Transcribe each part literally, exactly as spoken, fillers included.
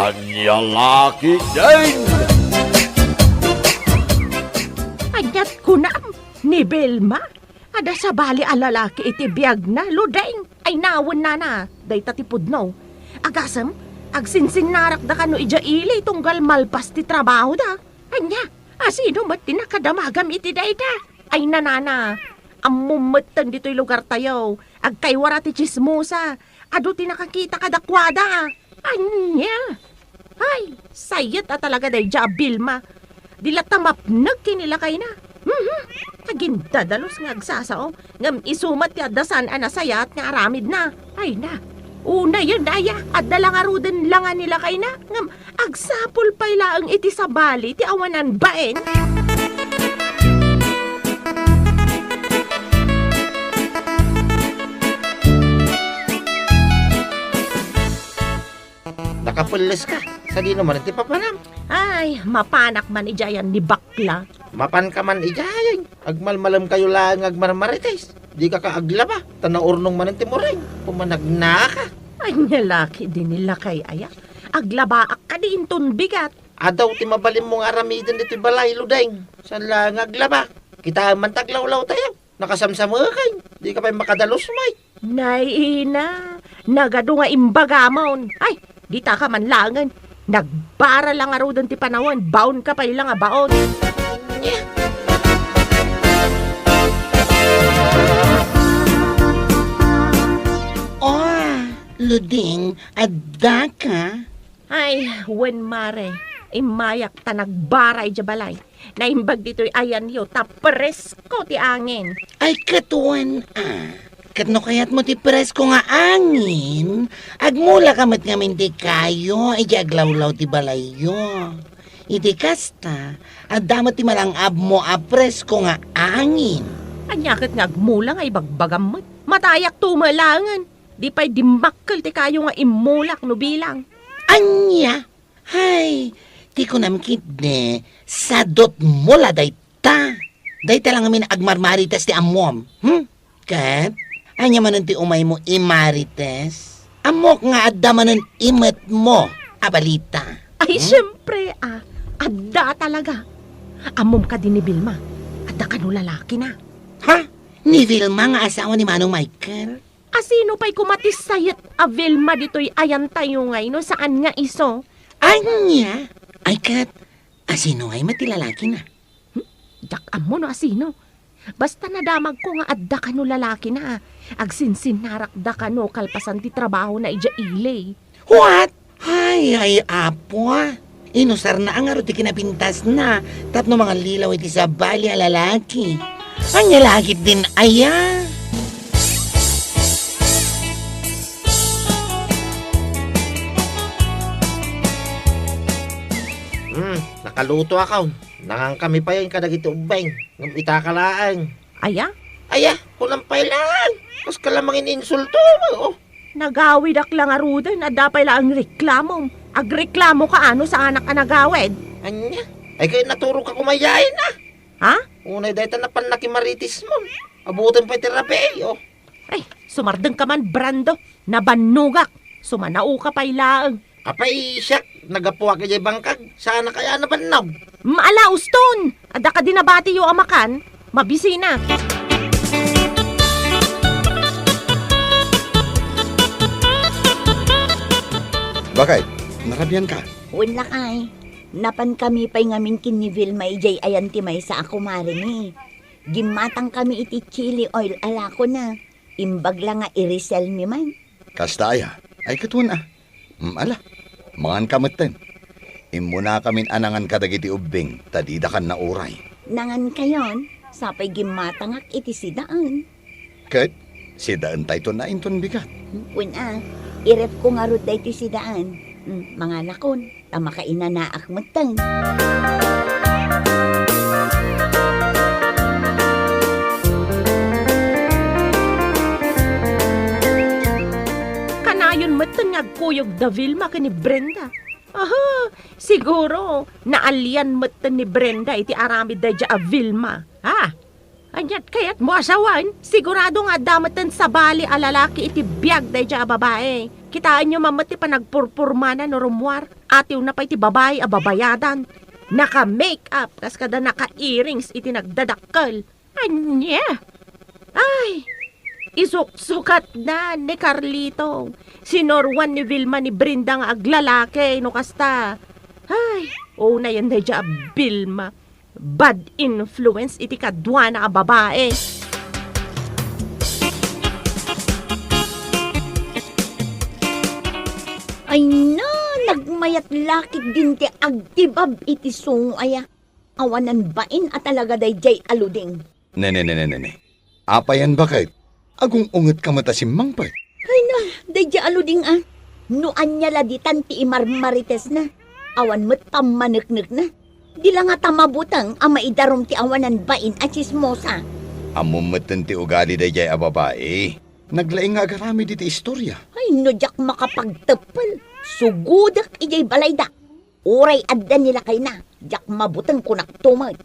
Ania la ketdin? Ania't kunam, ni Vilma? Adda sabali a lalaki iti biagna, Ludeng. Ay, nawen, nana, dayta ti pudno. Agasem, agsinsinnarakda kano idiay ili tunggal malpas ti trabahoda. Ania, asino met ti nakadamagam iti dayta? Ay, nanana, ammom metten ditoy lugartayo. Agkaywara ti tsismosa. Adu ti nakakita kadakuada. Ania? Ay, sayet a talaga daydiay a Vilma. Di latta mapnek ken ni lakayna. Mhm. Agindadalus nga agsasao. Ngem isu met ti adda saan a nasayaat nga aramidna. Ay na. Unayen, aya, adda la ngaruden la nga ni lakayna. Ngem agsapul pay laeng iti sabali ti awanan bain. Nakapelles ka. Sadino man ti papanam? Ay, mapanak man idiayan ni bakla. Mapan ka man idiayan. Agmalmalemkayo laeng nga agmarmarites. Di ka ka aglaba, ta naurnong manen ti muring. Pumanagnaka. Ania la ketdin ni lakay aya? Aglabaak kadi inton bigat. Adu ti mabalinmo nga aramiden ditoy balay, Ludeng. Saan la nga aglaba? Kitaem man ti aglawlawtayo. Nakasamsameken, di ka pay makadalus, may. Nay ina, nagadu nga imbagamon. Ay, dita ka man laengen. Nagbara la ngaruden ti panawen, baon ka pay la nga baon. Oh, Luding, adda ka? Ay, wen, mare. Immayak ta nagbara idiay balay. Naimbag ditoy ayanyo ta presko ti angin. Ay, ket wen a. Ket no kayatmo ti presko nga angin, agmula ka met ngamin ti kayo idiay aglawlaw ti balayyo. Iti kasta, adda met ti malang-abmo a presko nga angin. Ania ket nga agmula nga ibagbagam met? Matayakto met laengen. Di pay dimmakkel ti kayo nga immulak no bilang. Ania? Hay, ti kunam ketdi, sadutmo la dayta. Dayta la ngamin agmarmarites ti ammom. Hmm? Ket, ania manen ti umaymo imarites? Ammok nga adda manen imetmo a balita. Ay, hmm? Siyempre, ah, adda talaga. Ammom kadi ni Vilma, adda kano lalakina. Ha? Ni Vilma nga asawa ni Manong Michael? Asino pay koma ti sayet a Vilma ditoy ayantayo ngay no saan nga isu? Ania? Ay ket, asino ngay met ti lalakina? Hmm? Diak ammo no asino. Basta nadamagko nga adda kano lalakina. Agsinsinnarakda kano kalpasan ti trabahona idiay ili. What? Ay, ay, Apo, ah. Inusarna a ngarud ti kinapintasna tapno mangallilaw iti sabali a lalaki. Ania la ketdin aya? Hmm, nakalutoakon. Nangankami payen kadagiti ubbing. Ngem itaka laeng. Aya? Aya, kunam pay laeng. Kas ka la mangininsulto, oh. Nagawidak la ngaruden, adda pay laeng reklamom. Agreklamo ka, ano, saanak a nagawid? Ania? Ay, ket naturog ka koma idiay, ah. Ha? Unay dayta napan nakimaritismo. Abutem pay ti rabii, oh. Ay, sumardeng ka man, Brando. Nabannogak. Sumanao ka pay laeng. Apay, siak, naggapuak idiay bangkag. Saanak aya a nabannog? Maala, uston! Adda kadi nabatiyo a makan? Mabisina. Bakay, narabian ka? Wen lakay. Napankami pay ngamin ken ni Vilma idiay ayan ti maysa a kumaremi. Gimmatangkami iti chili oil a lakona. Imbag la nga i-resell mi man. Kasta aya? Ay, ket wen a. Mm, ala, manganka metten. Immunakamin a nangan kadagiti ubbing, ta didakan nauray. Nangankayon, sapay gimmatangak iti sidaan. Ket, sidaentayton a inton bigat. Wen a, irepko ngarud daytoy sidaan. Mm, manganakon. Ta makainanaak metten. Kanayon metten nga agkuyog da Vilma ken ni Brenda. Aha, siguro, naalian metten ni Brenda iti aramid daydiay a Vilma. Ha? Aniat kayatmo a sawen? Sigurado nga adda metten sabali a lalaki iti biag daydiay a babai. Kitaenyo man met ti panagpurpurmana no rummuar. Atiwna pay ti babai a babayadan. Naka-makeup, kas kada naka-earrings iti nagdadakkel. Ania? Ay, isuksukatna ni Carlito. Sinuroan ni Vilma ni Brenda nga aglalaki no kasta. Ay, unayen daydiay a Vilma. Bad influence iti kaduana a babae. Ay na, nagmayat lakit din ti agtibab iti sungo aya. Awanan bain a talaga daydiay a Luding. Ne, ne, ne, ne, ne, ne. Apayan baket? Agung-ungetka met a simmangpet. Ay na, daydiay a Luding a. No ania la ditan ti imarmaritesna. Awan met pammaneknekna. Di la ngata mabuteng a maidarum ti awanan bain a tsismosa. Ammom metten ti ugali daydiay a babai. Naglaing nga agaramid iti istorya. Ay, no diak makapagteppel, sugudek idiay balayda. Uray adda ni lakayna, diak mabuteng kunakto met.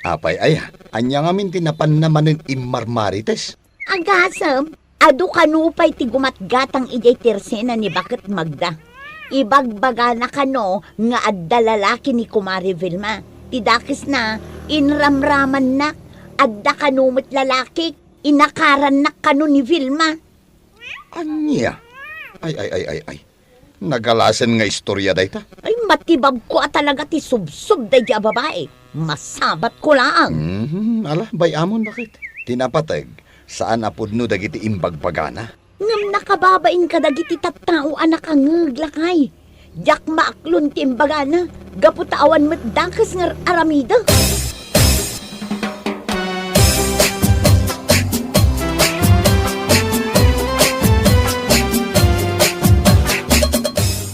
Apay aya, ania ngamin ti napanna manen immarmarites? Agasem, adu kano pay ti gumatgatang idiay tersena ni Baket Magda. Ibagbagana kano nga adda lalaki ni Kumare Vilma. Ti dakesna, inramramannak, adda kano met lalaki, inakarannak kano ni Vilma. Ania? Ay, ay, ay, ay, ay. Nagalasen nga istorya dayta. Ay, matibabko a talaga ti subsob daydiay a babai. Masabatko laeng. Mhm, ala, bay-amon, baket? Ti napateg, saan a pudno dagiti imbagbagana. Ngem nakababain kadagiti tattao a nakangngeg, lakay. Diak maaklon ti imbagana, gapu ta awan met dakes nga ar-aramidek.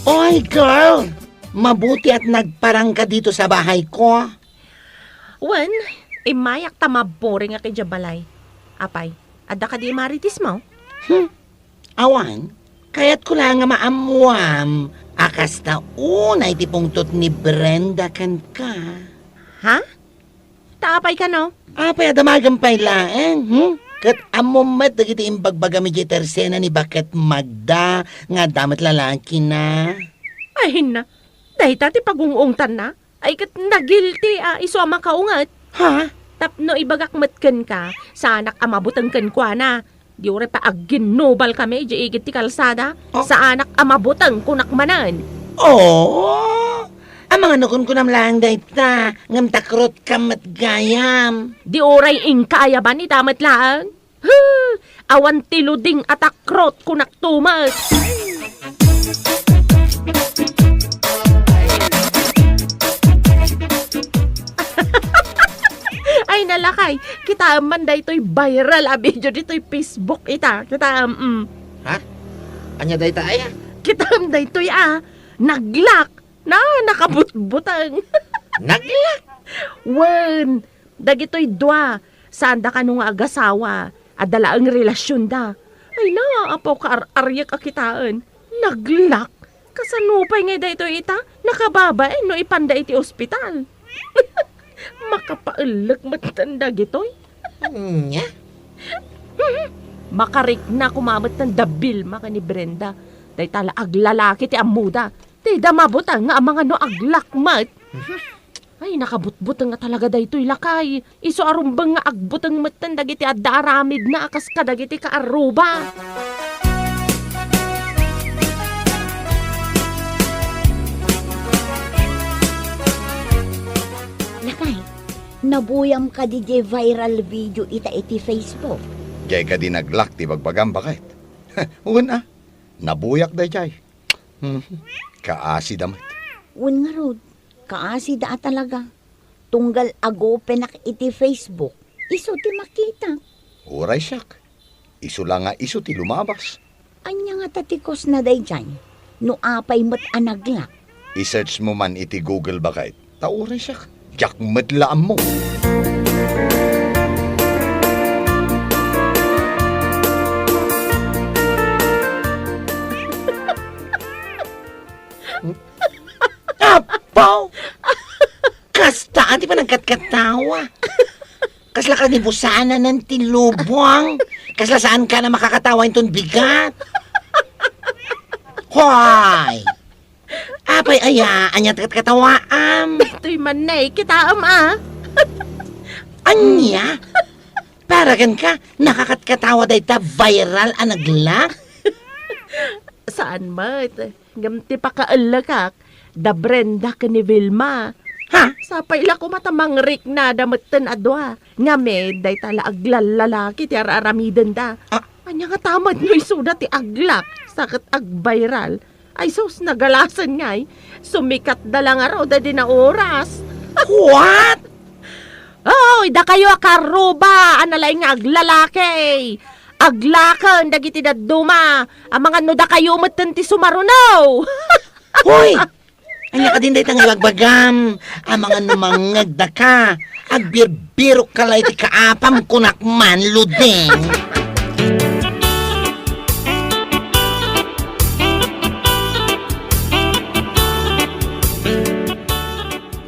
Oy, girl! Mabuti at nagparang ka dito sa bahay ko. Wen, immayak ta maburing a idiay balay. Apay, adda kadi imaritismo? Hmm. Awan, kayatko la nga maammuam a kasta unay ti pungtot ni Brenda kenka. Ha? Ta apay kano? Apay a damagem pay laeng, hmm? Ket ammom met dagiti imbagbagam idiay tersena ni Baket Magda nga adda met lalakina. Ay, hinna. Dayta ti pagung-ungtanna? Ay, ket nagilti a isu a makaunget. Ha? Tapno ibagak met kenka, saanak a mabuteng kenkuana. Di uray pa agginnubalkami idiay igid ti kalsada. Oh. Saanak a mabuteng, kunak manen. Oh! Amangan no kunkunam laeng dayta, ngem takrotkam met gayam. Di uray inka ayaban ita met laeng. Huh! Awan ti luding a takrot, kunak tumet. Ay, nalakay, kitaem man daytoy viral a video ditoy Facebook ita. Kitaem, mm. Ha? Ania dayta aya? Kitaem daytoy a, naglak. Na, nakabutbuteng. Naglak? Wen, dagitoy dua, saanda kano nga agasawa, adda laeng relasionda. Ay na, apo, kaar-ariek a kitaen. Naglak? Kasano pay ngay daytoy ita? Nakababain no ipanda iti ospital. Makapaellek metten dagitoy. Nya? Makarikna koma metten da Vilma ken ni Brenda. Dayta la aglalaki ti ammoda. Dayta mabuteng nga amangan no aglak met. Ay, nakabutbuteng nga talaga daytoy lakay. Isu a rumbeng nga agbuteng metten dagiti adda aramidna a kas kadagiti kaarruba. Lakay, nabuyam kadi diay viral video ita iti Facebook? Diay kadi naglak ti bagbagam, baket? Wen a, nabuyak daydiay. Hmm, kaasida met. Wen ngarud, kaasida a talaga. Tunggal agopenak iti Facebook, isu ti makitak. Uray siak, isu la nga isu ti lumabas. Ania ngata ti kusna daydiay? No apay met a naglak? I-search mo man iti Google, baket. Ta uray siak, diak met la ammo. Apo! Kasta ti panagkatkatawa. Kasla ka ni busananan ti lubong. Kasla saan ka na makakatawa inton bigat. Hoy! Apay aya, ania ti katkatawaam? Daytoy man ne, kitaem a. Ania? Para ken ka, nakakatkatawa dayta viral a naglak? Saan met? Ngem ti pakaellekak, da Brenda ken ni Vilma. Ha? Sapay la koma ta mangriknada metten a dua. Ngamin, dayta la aglallalaki ti ar-aramidenda. Ah. Ania ngata met no isuda ti aglak, sa ket agviral? Ay sus, nagalasen ngay. Sumikatda la ngarud a dina oras. What? Oy, dakayo a karuba a nalaing nga aglalaki. Aglaken dagiti dadduma. Amangan no dakayo metten ti sumaruno. Hoy! Ania kadin dayta nga ibagbagam? Amangan no mangngegdaka. Agbirbirok ka la iti kaapam, kunak man, Luding.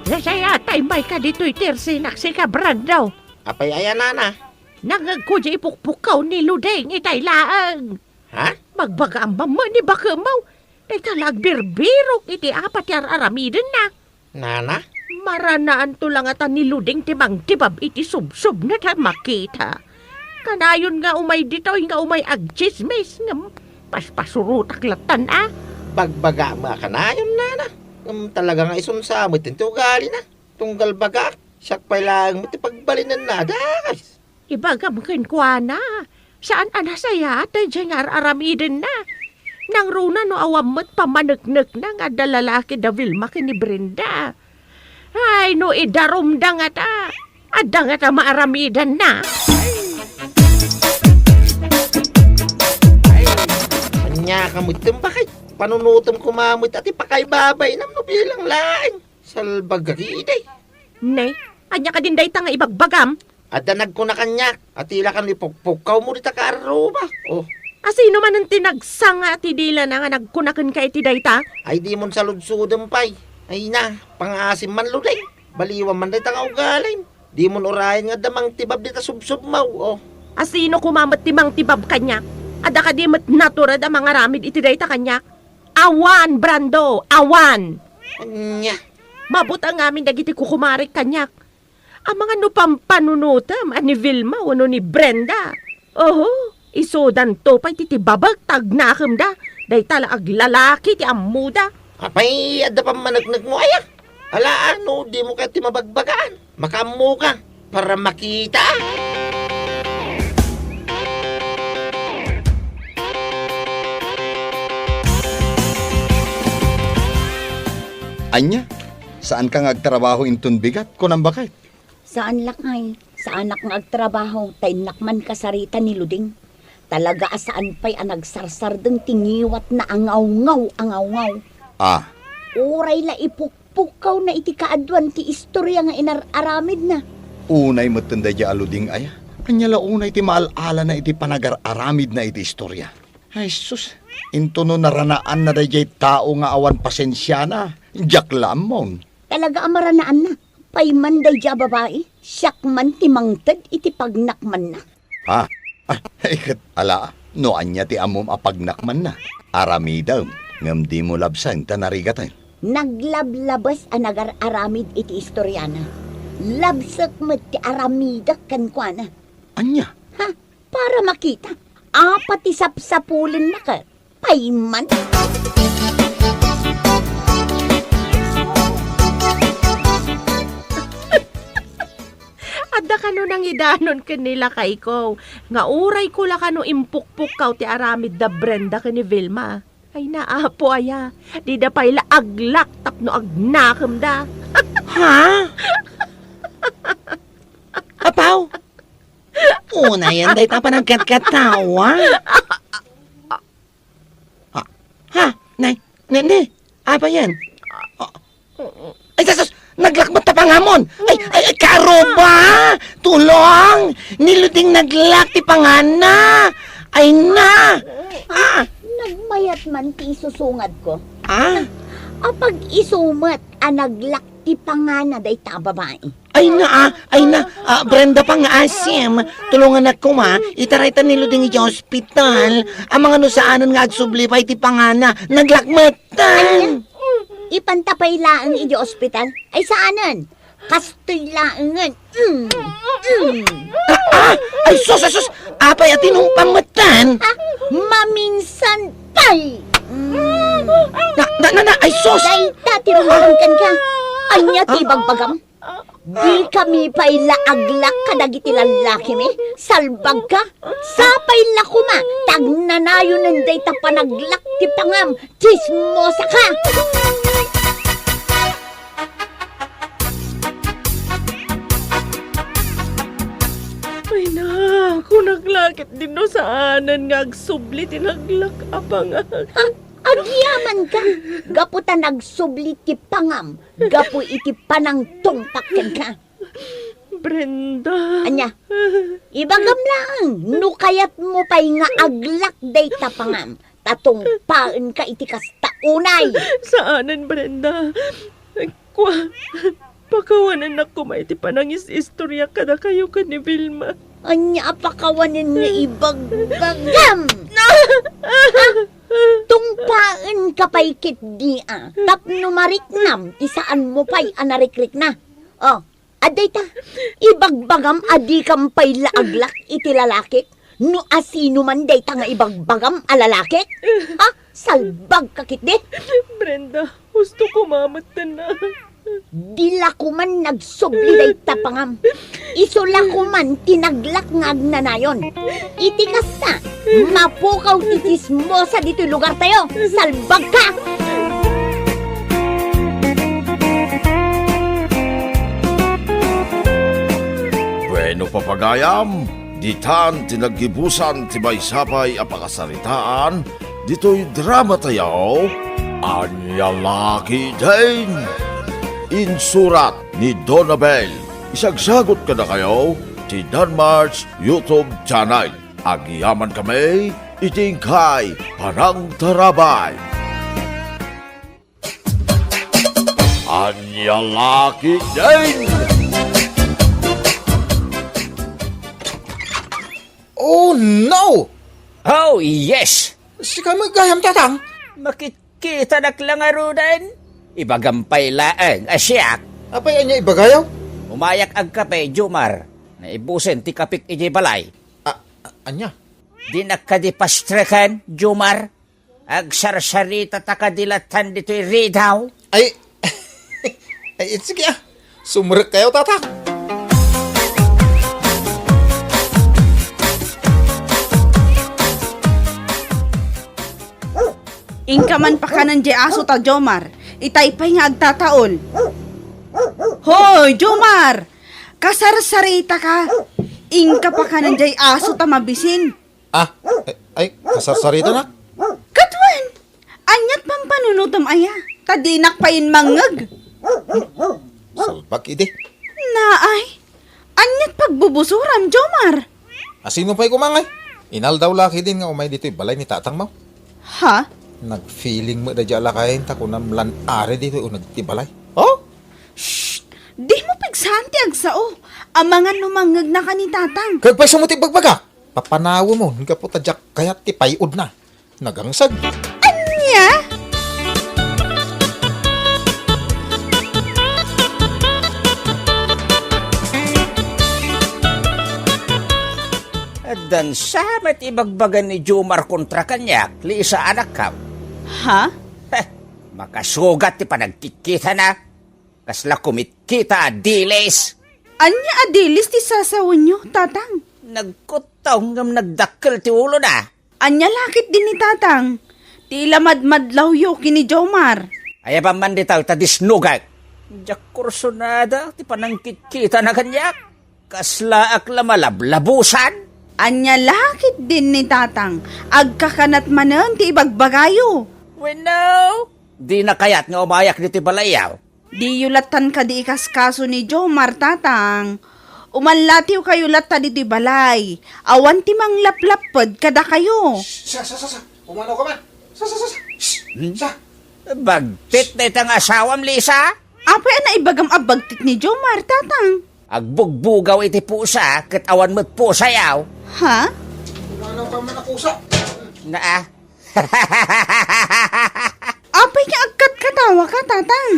Nasayat a immay ka ditoy tersinak, sika, Brando. Apay aya, nana? Nangngegko di ipukpukkaw ni Luding itay laeng. Ha? Bagbagaam man ni bakemmo. Dayta la agbirbirok iti apat ti ar-aramidenna. Nana? Maranaanto la ngata ni Luding ti mangtibab iti subsubna ta makita. Kanayon nga umay ditoy nga umay agtsismis, ngem paspasurotak lattan a. Bagbagaam a kanayon, nana. Ngem talaga nga isunsa met ti ugalina. Tunggal bagak, siak pay laeng met ti pagbalinenna, dakes. Ibagam kenkuana, saan a nasayaat daydiay nga ar-aramidenna. Nangruna no awan met pammaneknekna nga adda lalaki da Vilma ken ni Brenda. Ay, no idarumda ngata, adda ngata maaramidenna. Ania ka met, bakay? Panunotem koma met a ti pakaibabainam no bilang laeng. Salbagak idi. Ne, ania kadin dayta nga ibagbagam? Adda nagkuna kaniak, a ti la kano ipukpukkawmo dita kaarruba. Oh. A sino manen ti nagsanga ti dilana nga nagkuna kenka iti dayta? Ay, dimon saludsodem pay. Ay na, pangaasim man, Luding. Baliwan man dayta nga ugalim. Dimon urayen nga adda mangtibab dita subsubmo, oh. A sino koma met ti mangtibab kaniak? Adda kadi met natured a mangaramid iti dayta kaniak? Awan, Brando, awan! Ania? Mabutang amin dagiti kukumarek kaniak. Amangan no pampanunotem a ni Vilma wenno ni Brenda. Oho, isudanto pay ti tibabek ta agnakemda. Dayta la aglalaki ti ammoda. Apay, adda pammaneknekmo aya? Ala, no dimo kayat ti mabagbagaan? Makaammoka para makita. Ania? Saanka nga agtrabaho inton bigat, kunam, baket? Saan lakay, saanak nga agtrabaho, ta innak man kasarita ni Luding. Talaga a saan pay a nagsarsardeng ti ngiwatna a ngawngaw a ngawngaw. Ah. Uray la ipukpukkawna iti kaaduan ti istorya nga inar-aramidna. Unay metten daydiay a Luding aya. Ania la unay ti maal-alana iti panagar-aramidna iti istorya? Ay sus, into no naranaanna daydiay tao nga awan pasensiana, diak la ammon. Talaga a maranaanna. Pay man daydiay a babai, siak man ti mangted iti pagnakmanna. Ha? Ah, iket, ala, no ania ti ammom a pagnakmanna? Aramidem, ngem dimo labseng ta narigaten. Naglablabes a nagar-aramid iti istoriana. Labsek met ti aramidek kenkuana. Ania? Ha? Para makita. Apat ti sapsapulenna ket. Pay man. Adda kano nangidanon ken ni lakayko, nga urayko la kano impukpukkaw ti aramid da Brenda ken ni Vilma. Ay, naapo aya, dida pay la aglak tapno agnakemda. Ha? Apaw? Unayen dayta panagkatkatawa. Ah, ha? Nay, nay, nay, apa yan? Ah, ay, sus! Naglak met ta pangammon! Ay, ay, ay, karuba! Tulong! Ni Luding naglak ti panganna! Ay na! Ah! Nagmayat man ti isusungadko. Ah? Apag-isu met a naglak ti pangana dayta a babai. Ay na, ah, ay na, ah, Brenda, pangaasim. Tulonganak koma, itaraytan ni Luding idiay ospital. Amangan no saanen nga agsubli pay ti pangana. Naglakmetan. Ipanta pay laeng idiay ospital. Ay, saanen? Kastoy laengen. Mm. Mm. Ah, ah! Ay, sus, ay, sus! Apay a tinumpam metten? Ah, maminsan pay. Mm. Na, na, na, na, ay, sus! Dayta ti rungkang kenka. Ania ti ibagbagam? Di kami pay la aglak kadagiti lallakimi? Salbagka? Sapay la koma, ta agnanayonen dayta panaglak ti pangam. Tsismosa ka! Ay na, kunak la ket dinno saanen nga agsubli ti naglak a pangam. Ha? Agyaman ka! Gapu ta nagsubli ti pangam, gapu iti panangtungpak kenka. Brenda. Ania? Ibagam laeng, no kayatmo pay nga aglak dayta pangam, ta tungpaenka iti kasta unay. Saanen, Brenda. Kua, pakawanennak koma iti panangis-istorya kadakayo ken ni Vilma. Ania a pakawanen nga ibagbagam? Tungpaenka pay ketdi a tapno mariknam ti saanmo pay a narikrikna. Oh, adda ita, ibagbagam a dikam pay la aglak iti lalakik? No asino man dayta nga ibagbagam a lalakik? Ha? Salbagka ketdi? Brenda, husto koma metten a. Di la koman nagsubli dayta pangam. Isu la koman ti naglak nga agnanayon. Iti kasta, mapukaw ti tsismosa ditoy lugartayo. Salbagka! Bueno, papagayam, ditan ti naggibusan ti maysa pay a pakasaritaan ditoy dramatayo, Ania La Ketdin. Insurat ni Donabel. Isagsagut kadakayo ti Danmark's YouTube channel. Agyamankami iti inkay panangtarabay. Ania La Ketdin! Oh, no! Oh, yes! Sika met gayam, Tatang? Makitkitanak la ngaruden. Ibagam pay laeng a siak. Apay ania ibagayo? Umayak agkape, Jomar. Naibusen ti kapik idiay balay. A-, a-, ania? Dinak kadi pastreken, Jomar? Agsarsaritata kadi lattan ditoy ridaw? Ay, ay, sige, ah. Sumrekkayo, Tatang. Inka man pakanen diay aso ta, Jomar. Itay pay nga agtataol. Hoy, Jomar! Kasarsaritaka. Inka pakanen diay aso ta mabisin. Ah, ay, ay, kasarsaritana? Ket wen, aniat pampanunotem aya? Ta dinak pay mangngeg. Salbag idi. Naay, aniat pagbubusuram, Jomar? Asino pay koma ngay? Inaldaw la ketdin nga umay ditoy balay ni tatangmo. Ha? Nagfeeling met daydiay a lakayen ta kunam lan ari ditoy uneg ti balay. Oh? Shh! Dimo pigsaan ti agsao. Amangan no mangngegnaka ni tatang. Kagpayso met ti ibagbagak. Papanawem gapu ta diak kayat ti pay-odna. Nagangsag. Ania? Addan sa met ibagbaga ni Jomar kontra kaniak, Lisa, anakkam. Ha? Heh, makasugat ti panagkitkitana. Kasla kumitkita a dilis. Ania a dilis ti sasawenyo, tatang? Nagkuttong ngem nagdakkel ti ulona. Ania la ketdin ni tatang? Ti ila madmadlawyo ken ni Jomar. Ayaban man ditaw ta disnogak. Diak kursunada ti panangkitkitana kaniak. Kaslaak la malablabusan. Ania la ketdin ni tatang? Agkakanat manen ti ibagbagayo. Wenno, dina kayat nga umayak ditoy balayyo. Diyo lattan kadi ikaskaso ni Jomar, tatang. Umallatiwkayo latta ditoy balay. Awan ti manglaplapped kadakayo. Sa, sa, sa, sa. Umano ka man. Sa, sa, sa, sa. Shh. Hmm? Sa. Bagtit dayta nga asawam, Lisa? Apay a naibagam a bagtit ni Jomar, Tatang? Agbugbugaw iti pusa, ket awan met pusayaw. Ha? Wala pa man a pusa. Naa. Apay nga agkatkatawa ka, Tatang?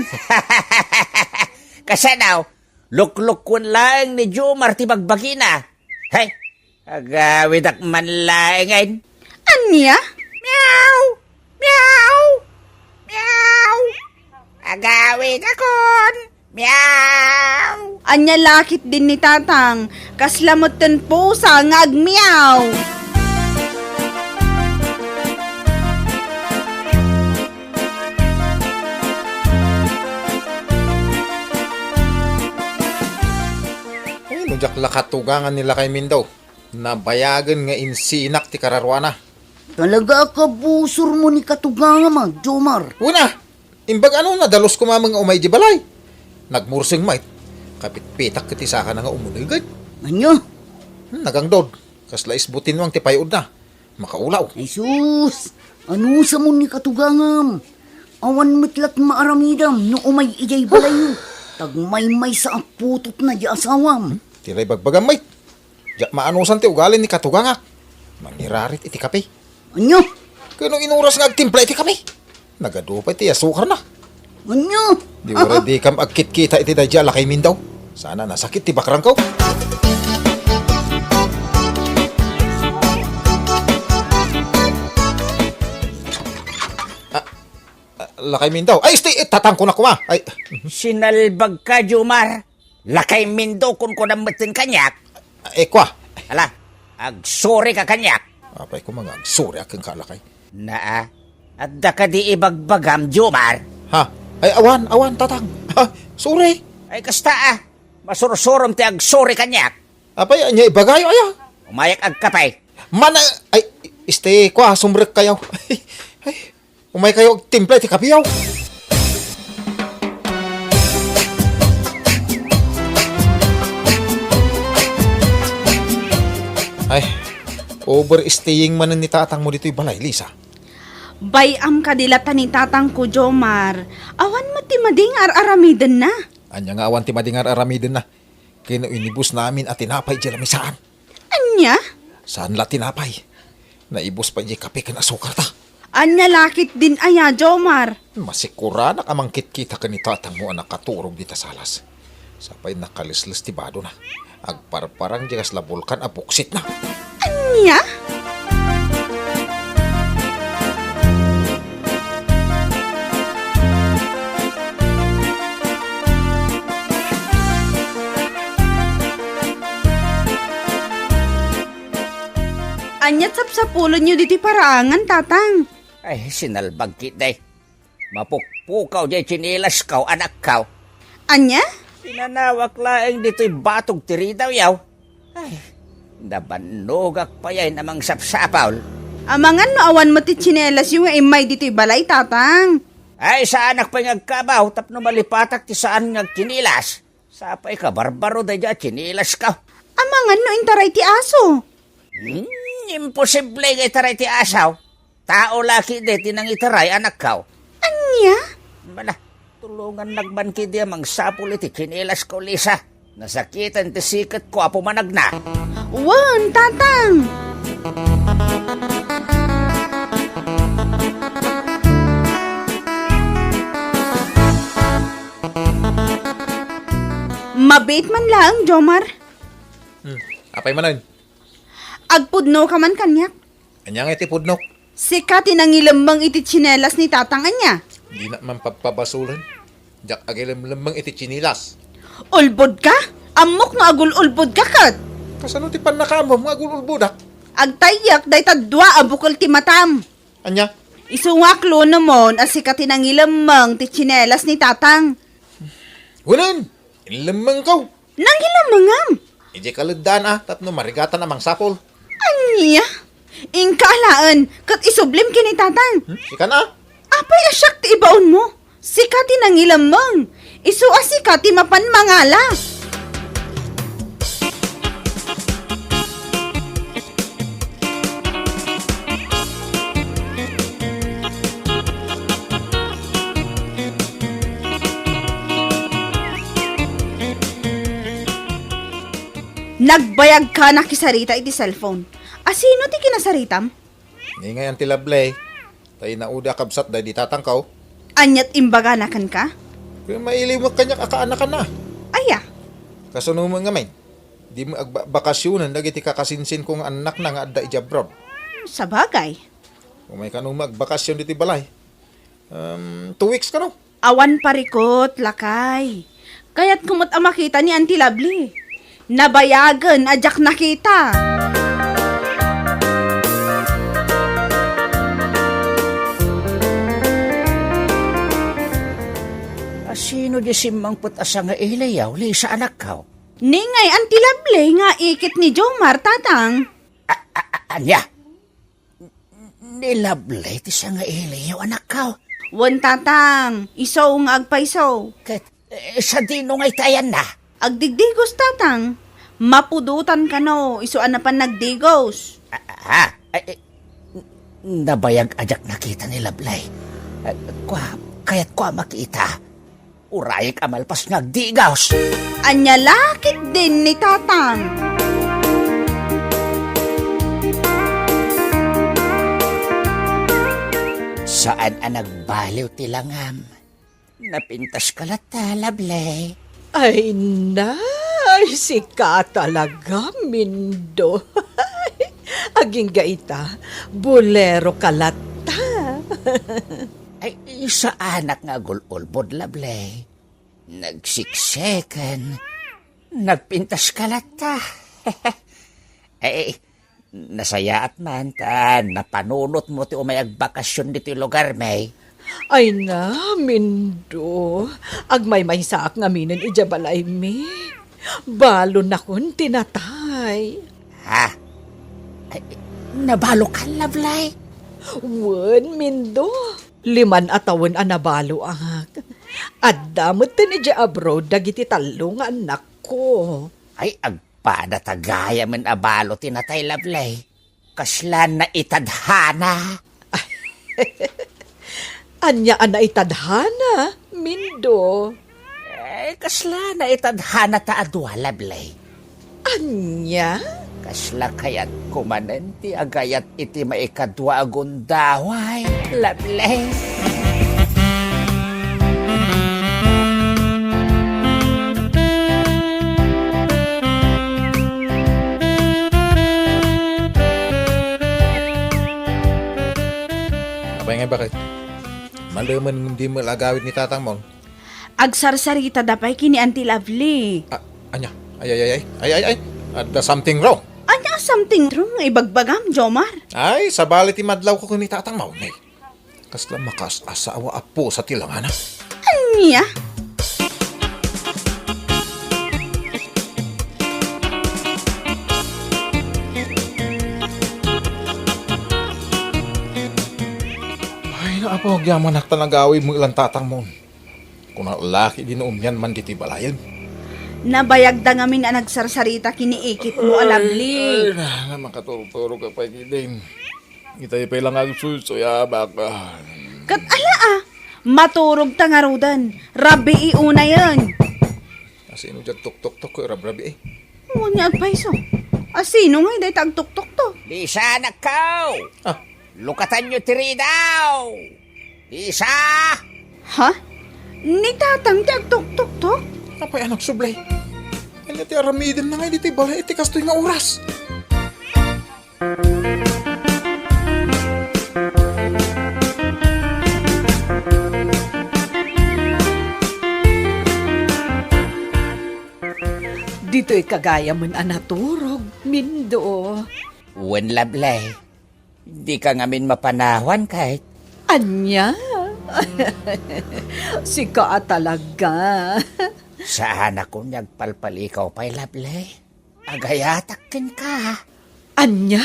Kasano? Luklukuen laeng ni Jomar ti bagbagina. Hey, agawidak man laengen. Ania? Meow! Meow! Meow! Agawidakon! Meow! Ania la ketdin ni Tatang, kasla metten pusa nga agmeow. Ay, no diak la katugangan ni Lakay Mindo, nabayagen nga insinak ti kararuana. Talaga a kabusormo ni katugangam, a, Jomar. Wen a, imbag ano, nadalus koma met nga umay di balay. Nagmurseng met, kapitpitak ket ti sakana nga umuneged. Ania? Hmm, nagangdod. Kasla isbo tinnuang ti pay-odna. Makaulaw. Ay sus! Anusamon ni katugangam? Awan met la ti maaramidam no umay idiay balayyo. Tagmaymaysa a putotna di asawam. Hmm? Ti la ibagbagam met. Diak maanusan ti ugali ni katugangak. Mangirarit iti kape. Ania? Ket no inuras nga agtimpla iti kape, nagadu pay ti asukarna. Ania? Di uray dikam agkitkita iti daydiay a Lakay Mindo. Sana nasakit ti bakrangko. Ah, ah, Lakay Mindo. Ay, isti, eh, tatangko na koma. Ay. Sinalbagka, Jomar. Lakay Mindo, kunkunam metten kaniak. Eh, kua. Ala, agsurika kaniak. Apay koma nga agsuriak kenka, Lakay? Naa, adda kadi ibagbagam, Jomar? Ha? Ay, awan, awan, Tatang. Ha? Sorry. Ay, kasta, ah. Masursurom ti agsuri kaniak. Apay, ania ibagayo, aya? Umayak agkape. Mana, ay, isti, kua, sumrekkayo. Ay, ay. Umaykayo agtimpla iti kapeyo. Ay, overstaying manen ni tatangmo ditoy balay, Lisa. Bay-am kadi latta ni tatangko, Jomar. Awan met ti madi nga ar-aramidenna. Ania nga awan ti madi nga ar-aramidenna? Ken no inibusnamin a tinapay idiay lamisaan. Ania? Saan la tinapay. Naibus pay idiay kape ken asukarta. Ania la ketdin aya, Jomar? Masikuranak a mangkitkita ken ni tatangmo a nakaturog dita salas. Sa pay nakalisles ti badona. Agparparang idiay kasla bulkan a buksitna. Ania? Ania sapsapulenyo ditoy paraangan, Tatang? Ay, sinalbag ketdi. Mapukpukaw diay tsinilasko, anakko. Ania? Pinanawak laeng ditoy batog ti ridawyo. Ay, nabannogak pay a mangsapsapul. Amangan no awan met ti tsinelasyo nga immay ditoy balay, Tatang. Ay, saanak pay nga agkabaw tapno malipatak ti saan nga agtsinilas. Sapay kabarbaro daydiay a tsinilasko. Amangan no intaray ti aso. Hmm, imposible nga itaray ti aso. Tao la ketdi ti nangitaray, anakko. Ania? Bala, tulongannak man ketdi a mangsapul iti tsinilasko, Lisa. Nasakitan ti siketko a pumanagna. Wen, Tatang. Mabiit man laeng, Jomar. Hmm, apay manen? Agpudnoka man kaniak. Ania ngay ti pudnok? Sika ti nangilemmeng iti tsinelas ni Tatang, ania? Dinak man pagpabasolen. Diak agilemlemmeng iti tsinilas. Ulbodka? Ammok no agul-ulbodka ket. Kasano ti pannakaammom nga agul-ulbodak? Agtayyek dayta dua a bukel ti matam. Ania? Isu nga aklonemon a sika ti nangilemmeng ti tsinelas ni Tatang. Wenen, inlemmengko. Nangilemmengam? Idiay kaleddaan a tapno marigatan a mangsapul. Ania? Inka alaen, ket isublim ken ni Tatang. Hmm? Sikan a? Apay a siak ti ibaonmo? Sika ti nangilemmeng. Isu a sika ti mapan mangala. Nagbayagka nakisarita iti cellphone. Asino ti kinasaritam? Ni ngay, Auntie Lovely. Tay naudi a kabsat daydi tatangko. Aniat imbagana kenka? Kaya mailimek kaniak a kaanakanna. Aya? Kasano met ngamin? Di met agbakasyonen dagiti kakasinsinko nga annakna nga adda idiay abroad. Hmm, sabagay. Umay kano met agbakasyon ditoy balay. Um, two weeks kano? Awan parikut, lakay. Kayatko met a makita ni Auntie Lovely. Nabayagen a diak nakita. Asino di simmangpet a sangailiyo, Lisa, anakko? Ni ngay, Auntie Lovely nga ikit ni Jomar, tatang. A-, a-, a-, ania? Ni Lovely ti sangailiyo, anakko? Wen, tatang, isu nga agpayso. Ket, eh, sadino nga itayanna? Agdigdigos, tatang. Mapudotan kano, isu a napan nagdigos. Ah, ah, ay, eh, n-, nabayag a diak nakita ni Lovely. Eh, kua, kayatko a makita. Urayek a malpas nga agdigos. Ania la ketdin ni tatang? Saan a nagbaliw ti langam. Napintaska latta, Lovely. Ay, nay, sika talaga, Mindo. Agingga ita, bolero ka latta. Ay, saanak nga agul-ulbod, Lovely. Nagsikseken. Nagpintaska latta. Eh, nasayaat man ta napanunotmo ti umay agbakasyon ditoy lugarmi. Ay na, Mindo. Agmaymaysaak ngaminen idiay balaymi. Balonakon ti natay. Ha? Ay, nabalokan, Lovely? Wen, Mindo. Liman a tawen a nabaloak. Adda metten idiay abroad dagiti tallo nga annakko. Ay, agpada ta gayamen a balo ti natay, Lovely. Kasla naitadhana. Ania a naitadhana, Mindo? Eh, kasla naitadhana ta a dua, Lovely. Ania? Kasla kayatko manen ti agayat iti maikadua a gundaway, Lovely. Apay ngay, bakit? Malemen ngem dimo la agawid ni tatangmo. Agsarsaritada pay ken ni Auntie Lovely. Ah, ania? Ay, ay, ay, ay. Ay, ay, ay. Adda something wrong. Ania something wrong nga ibagbagam, Jomar? Ay, sabali ti madlawko ken ni tatangmo, ne. Kasla makaas-asawa a pusa ti langana. Ania? Ay, naapo, agyamanak ta nagawidmo ilan tatangmo. Kuna laki di naunian man ditoy balayen. Nabayagda ngamin a nagsarsarita ken ni ikitmo a Lovely. Ay, na, na, makaturog-turog ka pay ketdin. Itay pay lang agsuysoyabak. Ket ala a, maturogta ngaruden. Rabii unayen. Asino diay agtuktoktok ket rabrabii? Wen nga agpayso. Asino ngay dayta agtuktoktok? Lisa, anakko! Ah. Lukatanyo ti ridaw! Lisa! Ha? Ni tatang ti agtuktoktok? Apay a nagsubli? Ania ti aramidenna ngay ditoy balay iti kastoy nga oras? Ditoyka gayamen a naturog, Mindo. Wen, Lovely. Dika ngamin mapanawan, ket. Ania? Sika a talaga. Saanakon nga agpalpalikaw pay, Lovely. Agayatak kenka. Ania?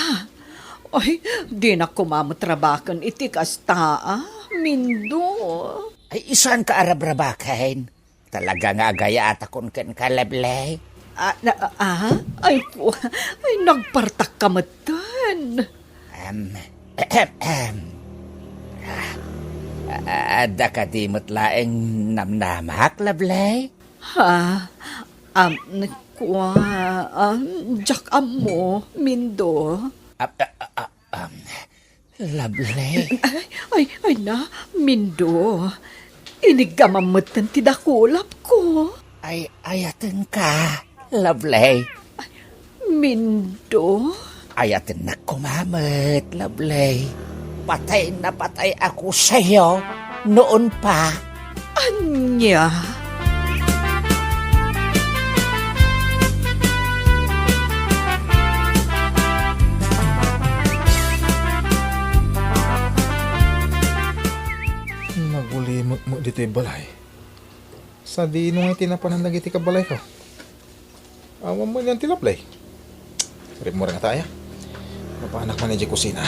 Ay, dinak koma met rabaken iti kasta, a, Mindo. Ay, saanka a rabrabaken. Talaga nga agayatakon kenka, Lovely. Ah, na, ah, ay, pu-, ay, nagpartakka metten. Em, ehem, em. Ah, ah, adda kadi met laeng namnamak, Lovely? Ha? Am, Kua, ah, diak ammo, Mindo. Ah, ah, ah, ah, um, Lovely. Ay, ay, ay na, Mindo. Iniggamam metten ti dakulapko. Ay, ayatenka, Lovely. Mindo? Ayatennak koma met, Lovely. Patay na patay ako sayo, noon pa. Ania? Nagulimek met ditoy balay. Sadino nga ti napanan dagiti kabalayko? Awan man yan ti Lovely. Rimmuar ngata aya. Mapanak man idiay kusina.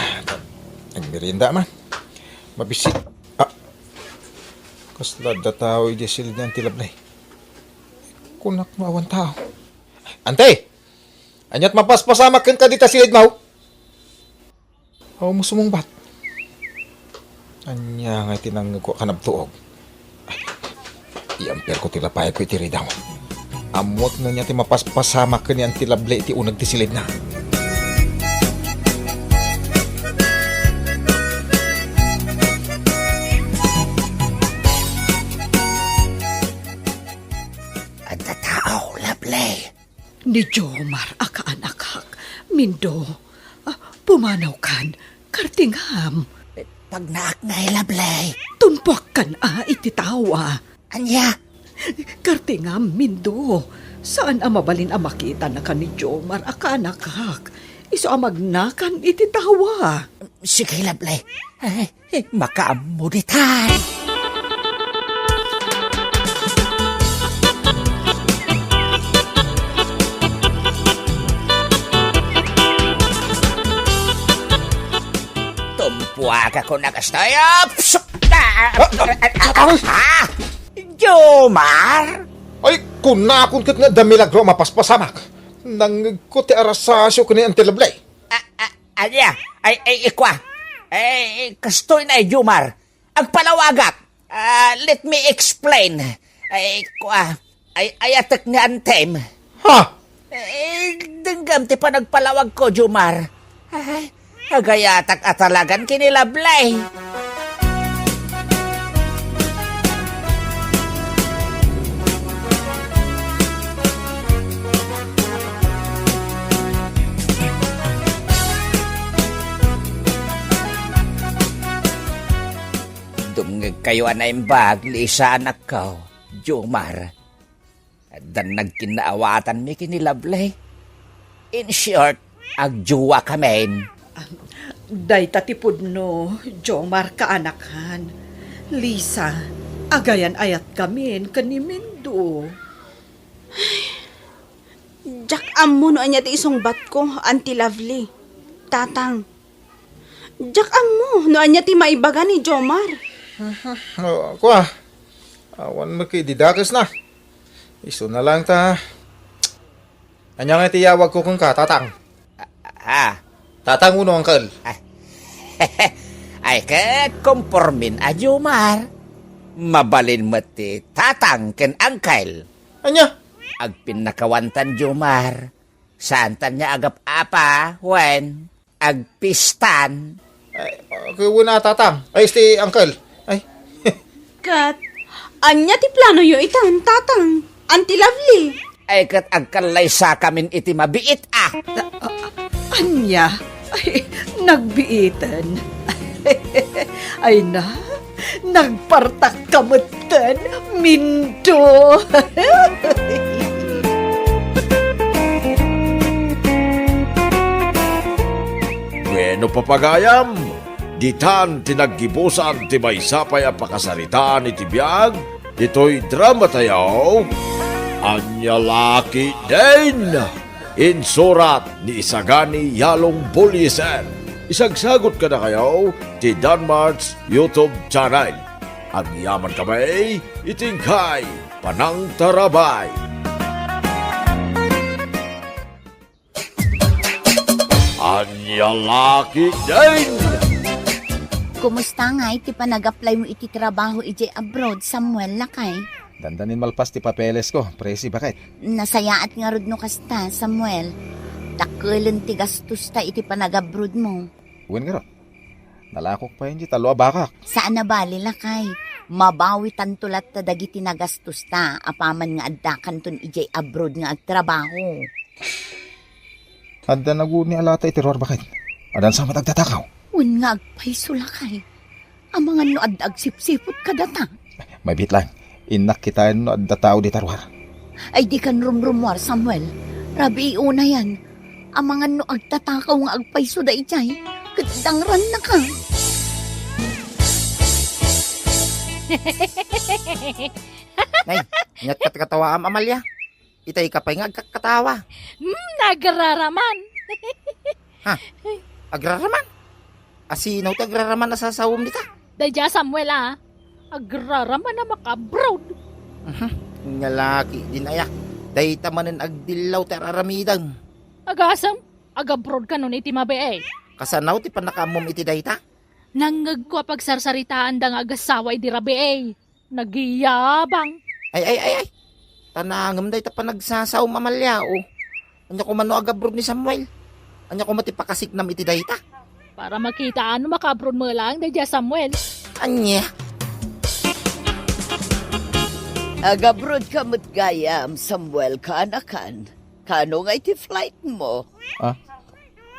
Agmerienda man. Mabisit. Ah. Kasla adda tao idiay silid ni Auntie Lovely. Kunak no awan tao. Ante! Aniat mapaspasamak kenka dita silidmo? Awan mo sumungbat. Ania nga iti nangngegko a kanabtuog? Ay, iamperko ti lapayagko iti ridaw. Ammoak no ania ti mapaspasamak ken ni Auntie Lovely iti uneg ti silidna. Adda tao, Lovely. Ni Jomar a kaanakak, Mindo, ah, pumanawkan, kartingam. Pagnaak ngay, Lovely. Tumpuakkan a iti tawa. Ania? Kartingam, Mindo. Saan a mabalin a makitannaka ni Jomar a kaanakak. Isu a magnakan iti tawa. Sige, Lovely. Ay, Eh, makaammo ditan. Tumpuak ako na kastoy. Ah, psuk! Ah, ah, ah, ah! Jomar! Ay, kunakon ket nga adda milagro a mapaspasamak. Nangngegko ti arasasio ken ni Auntie Lovely. Ah, ah, ania? Ay, ay, ikua. Ay, kastoy na, Jomar. Agpalawagak. Ah, let me explain. Ay, kua. Ay, ayatek ni Antem. Ha? Ay, denggam ti panagpalawagko, Jomar. Ay, agayatak a talagan ken ni Lovely. Dumngegkayo a naimbag, Lisa, anakko, Jomar. Addan nagkinnaawatanmi ken ni Lovely. In short, agjowa kamin. Dayta ti pudno, Jomar, kaanakan. Lisa, agayan-ayatkamin ken ni Mindo. Diak ammo no ania ti isungbatko, Auntie Lovely. Tatang. Diak ammo no ania ti maibaga ni Jomar. Oh, kua. Awan met idi dakesna. Isuna lang ta. Ania nga iti iyawagko kenka, Tatang? Ah. Tatang wenno Uncle? Ah. Ay, ket kompormin a, Jomar. Mabalin met ti Tatang ken Uncle. Ania? Agpinnakawantan, Jomar. Saantan nga agap-apa wen agpistan. Ay, ket wen a, Tatang. Ay, isti, Uncle. Ay. Ket, ania ti planoyo itan, Tatang? Auntie Lovely? Ay, ket agkallaysakamin iti mabiit a. Ah, ah, ania? Ay, nagbiiten. Ay na, nagpartakka metten, Mindo. Bueno, papagayam, ditan ti naggibusan ti maysa pay a pakasaritaan iti biag ditoy dramatayo, Ania La Ketdin. Insurat ni Isagani Yalong Buliesen. Isagsagut kadakayo ti Danmart's YouTube channel. Agyaman kami iti inkay panangtarabay. Ania La Ketdin! Kumusta ngay ti panag-apply mo iti trabaho idiay abroad, Samuel, lakay? Dandanin malpas ti papelesko, Presi, baket. Nasayaat ngarud no kasta, Samuel. Dakkelen ti gastosta iti panagabrodmo. Wen ngarud. Nalakok pay iti tallo a bakak. Saan a bali, lakay. Mabawitanto latta dagiti nagastosta apaman nga addakanton idiay abroad nga agtrabaho. Adda naguni a lata iti ruar, baket. Adda sa met agtatakaw. Wen nga agpayso, lakay. Amangan no adda agsipsipot kadata. Mabiit laeng. Innak kitaen no adda tao dita ruar. Ay, dikan rumrumuar, Samuel. Rabii unayan. Amangan no agtatakaw nga agpayso daydiay, ket dangrannaka. Nay, ania't katkatawaam, Amalia? Itay ka pay nga agkakkatawa. Hmm, nagraraman. Ha? Agraraman? Asino ti agraraman a sasawem dita? Daydiay a Samuel a. Agraraman a maka-abroad. Mhm. Nia la ketdin aya. Dayta manen agdillaw ti ar-aramidem. Agasem, agabroad kanon iti mabiit. Kasano ti pannakaammom iti dayta? Nangngegko a pagsarsaritaanda nga agassawa idi rabii. Nagyabang. Ay, ay, ay, ay. Tanangem dayta panagsasawem, Amalia, o. Ania koma no agabroad ni Samuel? Ania koma ti pakasiknam iti dayta? Para makitaam no maka-abroad met laeng daydiay a Samuel. Ania? Agabroad ka met gayam, Samuel, kaanakan. Kano nga iti flight mo? Ah?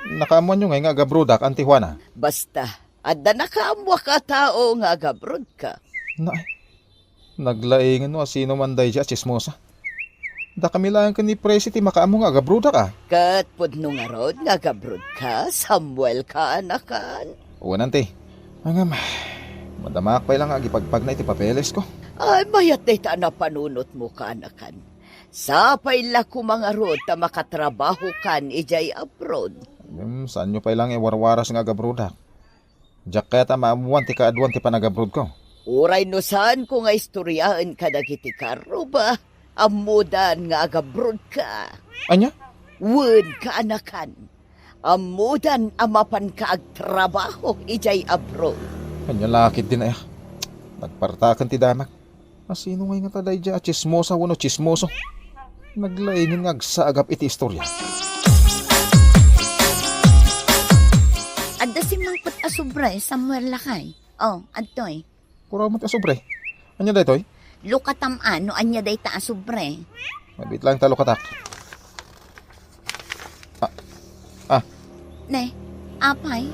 Nakaammoanyo ngay nga agabroadak, Auntie Juana? Basta, adda nakaammoak a tao nga agabroad ka. Naay, naglaingen no asino man daydiay a tsismosa. Dakami laeng ken ni Presi ti makaammo nga agabroadak, a. Ket pudno ngarud nga agabroad ka, Samuel, kaanakan? Wen, Auntie. Ngem, madamaak pay la nga agipagpagna iti papelesko. Ay, mayat dayta a napanunotmo, kaanakan. Sapay la koma ngarud ta makatrabahokan idiay abroad. Ngem, saanyo pay la nga iwarwaras nga agabroadak. Diak kayat a maammoan ti kaaduan ti panagabroadko. Uray no saanko nga istoriaen kadagiti karruba, ammodan nga agabroad ka. Ania? Wen, kaanakan. Ammodan a mapanka agtrabaho idiay abroad. Ania la ketdin aya? Nagpartaken ti damag. Asino ngay ngata daydiay a tsismosa wenno tsismoso? Naglaingen nga agsaagap iti istorya. Adda simmangpet a sobre, Samuel, lakay. O, adtoy. Kuraw met a sobre. Ania daytoy? Lukatam a no ania dayta a sobre. Mabiit laeng ta lukatak. Ah, ah. Ne, apay?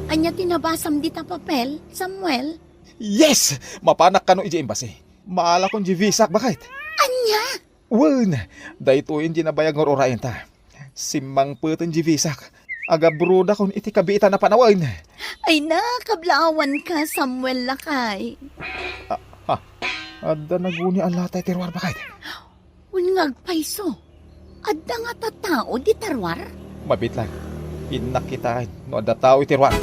Ania ti nabasam dita papel, Samuel? Yes! Mapanak kano idiay embassy. Maalakon diay visak, baket. Ania? Wen, daytoyen ti nabayag nga ur-urayenta. Simmangpeten diay visak. Agabroadakon iti kabiitan a panawen. Ay, nakablaawanka, Samuel, lakay. Ah, ha? Adda naguni a lata iti ruar, baket. Wen nga agpayso. Adda ngata tao dita ruar? Mabiit laeng. Innak kitaen no adda tao iti ruar.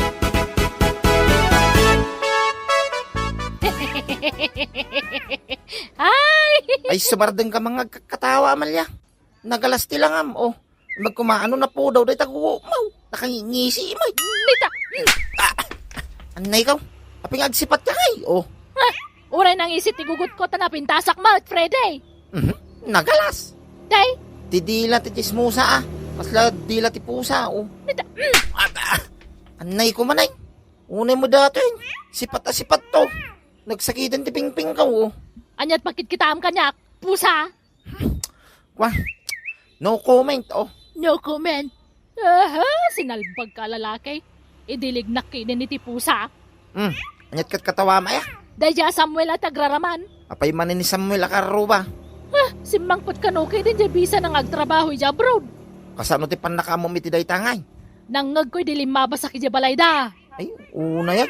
Ay! Ay, sumardeng ka nga agkakkatawa, Amalia. Nagalas ti langam, o. Magkumaano napudaw dayta gumaw. Nakangingisi, may. Nita! Ah! Annay ka? Apay nga agsipat ka, ay? O. Ah! Uray nangisi ti gugutko ta napintasak met, Freddy. Mhm. Nagalas. Day? Ti dila ti tsismosa, a. Kasla dila ti pusa, o. Nita! Mm. Ah, ah. Annay ko man, ay. Unay mo datoy. Sipat a sipat to. Nagsakiten ti pingping ka, o. Ania't pakitkitaam kaniak, pusa? Kwa? No comment, o. No comment. Aha, sinalbag ka, lalaki. Idilignak kinin iti pusa. Hmm, ania't katkatawa, maya? Daydiay a Samuel a ti agraraman. Apay manen ni Samuel a karruba? Ah, simmangpet kano ketdin diay visa na nga agtrabaho idiay abroad. Kasano ti pannakaammom iti dayta ngay? Nangngegko idi limmabasak idiay balayda. Ay, unay, a.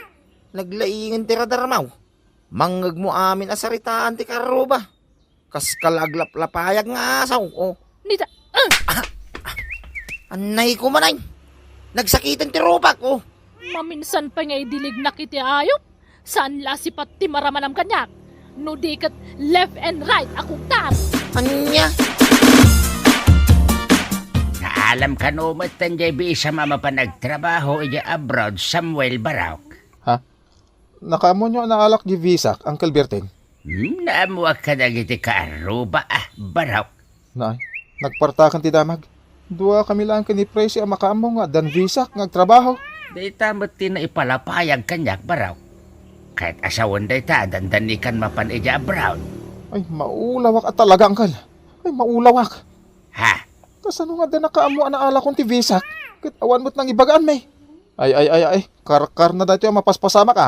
Naglaingen ti radarmaw. Mangngegmo amin a saritaan ti karruba. Kas kalaglaplayag nga asaw, o. Nita, ah! Ah, ah. Annay ko manay. Nagsakiten ti rupak, o. Maminsan pay nga idilignak iti ayup. Saan la sipat ti maramanam kaniak? No di ket left and right a kugtat. Ania? Naalam kano met diay visa a mapan agtrabaho idiay abroad, Samuel Barok? Ha? Nakaammoyo a naalak diay visak, Uncle Berting? Hmm, naammoak kadagiti kaarruba, a, Barok. Nay, nagpartakan ti damag. Duakami laeng ken ni Presi a makaammo nga addan visak nga agtrabaho. Dayta met ti naipalapayag kaniak, Barok. Ket a sawen dayta a dandanikan mapan idiay abroad. Ay, maulawak a talaga, Angkel. Ay, maulawak. Ha? Kasano nga adda nakaammo a naalakon ti visak? Ket awan met nangibagaanmi. Ay, ay, ay, ay, karkarna daytoy a mapaspasamak, a.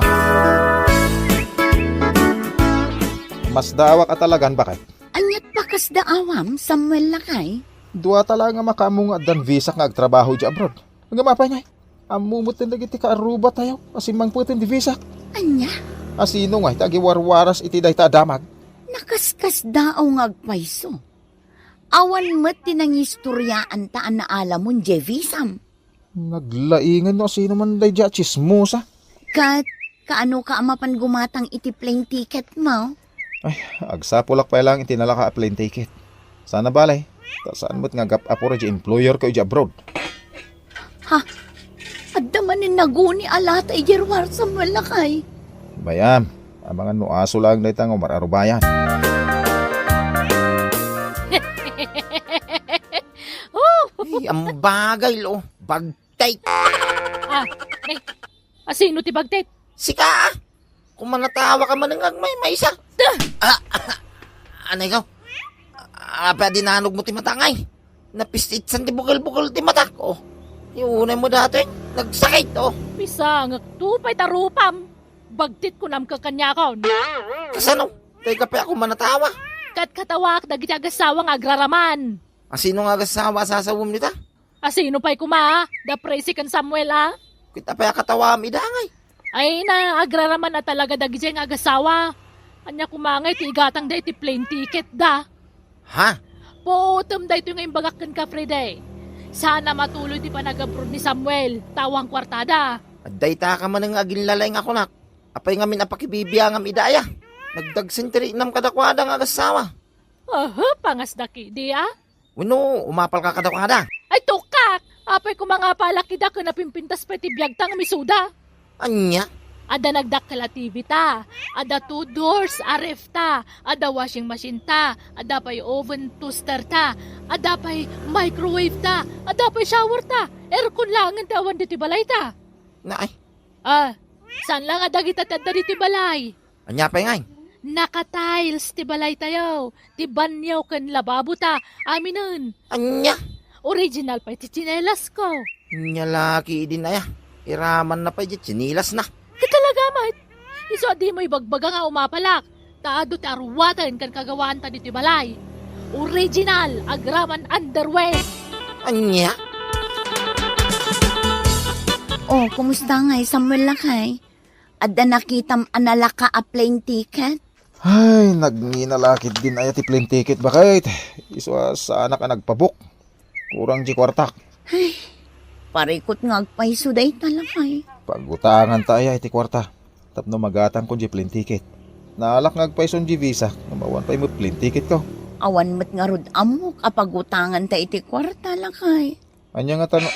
Masdaawak a talagan, baket. Ania't pakasdaawam, Samuel lakay? Duata laeng a makaammo nga addan visak nga agtrabaho idiay abroad. Ngem apay ngay? Ammo met dagiti kaarrubatayo a simmangpeten ti visak. Ania? A sino ngay ti agiwarwaras iti dayta a damag? Nakaskasdaaw nga agpayso. Awan met ti nangistoriaanta a naalamon diay visam. Naglaingan no asino man daydiay a tsismosa. Ket, kaano ka a mapan gumatang iti plane ticket mo? Ay, agsapulak pay laeng iti nalaka a plane ticket. Sana bale, ta saan met nga agap-apor diay employer ko idiay abroad. Ha? Adda manen naguni a lata idiay ruar, Samuel lakay? Bay-am, amangan no aso laeng dayta nga umar-arubayan. Oh! Ay, ambagay, lo. Bagtit. Ah, eh, asino ti bagtit? Sika, a. Kumanatawa ka manen nga agmaymaysa. Ah! Anay ka? Apay a dinanog mo ti mata ngay? Napistitsan ti bukel-bukel ti matak, o. Ti unay mo datoy, nagsakit, o. Pisangek, tupay ta rupam. Bagtit kunam ka kaniakon. Kasano? Dayka pay a kumanatawa. Ket katawaak dagiti agassawa nga agraraman. Asino nga agassawa a sasawem dita? Asino pay koma, a? Da Presi ken Samuel, a? Ket apay a katawaam ida ngay? Ay na, agraraman a talaga dagidiay nga agassawa. Ania koma ngay ti igatangda iti plane ticket da? Ha? Puotem daytoy nga imbagak kenka, Freddy. Saan a matuloy ti panagabroad ni Samuel, ta awan kuartada. Adda ita ka manen nga aginlalay nga kunak. Apay ngamin a pakibibiangam ida aya? Nagdagsen ti riknam kadakuada nga agassawa. Aha, pangasda kidi, a? Wenno, umapalka kadakuada? Ay, tukak! Apay koma nga apalak ida ken napimpintas pay ti biagta nga misuda? Ania? Adda nagdakkel a T V ta, adda two doors a ref ta, adda washing machine ta, adda pay oven toaster ta, adda pay microwave ta, adda pay shower ta, aircon laengen ti awan ditoy balay ta. Naay. Ah, saan la nga dagita ti adda ditoy balay? Ania pay ngay? Naka-tiles ti balaytayo, ti banio ken lababo ta, aminen. Ania? Original pay ti tsinelas ko. Ania la ketdin aya? Iramanna pay ti tsinelas na. Ket talaga met. Isu a dimo ibagbaga nga umapalak, ta adu ti aruaten ken kagawaanta ditoy balay. Original, agraman underwear. Ania? Oh, kumusta ngay, Samuel lakay? Adda nakitam a nalaka a plane ticket? Ay, nagngina la ketdin aya ti plane ticket, baket. Isu a saanak a nagpabook. Kurang ti kuartak. Ay, parikut nga agpayso dayta lakay. Pagutanganta aya iti kuarta tapno magatangko ti plane ticket. Naalak nga agpayson ti visa, ngem awan pay met plane ticket ko. Awan met ngarud ammok a pagutanganta iti kuarta, lakay. Ania ngata no,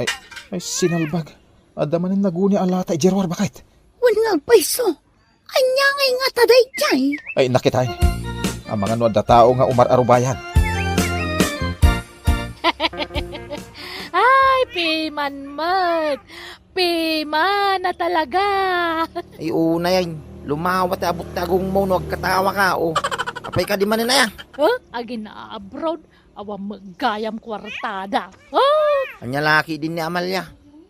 ay, ay, sinalbag. Adda manen naguni a lata idiay ruar, baket. Wen nga agpayso. Ania ngay ngata daydiay? Ay, nakitaen. Amangan no adda tao nga umar-arubayan. Ay, piman met. Piman a talaga. Ay, unay, ay. Lumawa ti abut ti agungmo no agkatawa ka, o. Apay kadi manen aya? Huh? Agin-abroad? Awan met gayam kuartada. Oh! Ania la ketdin ni Amalia?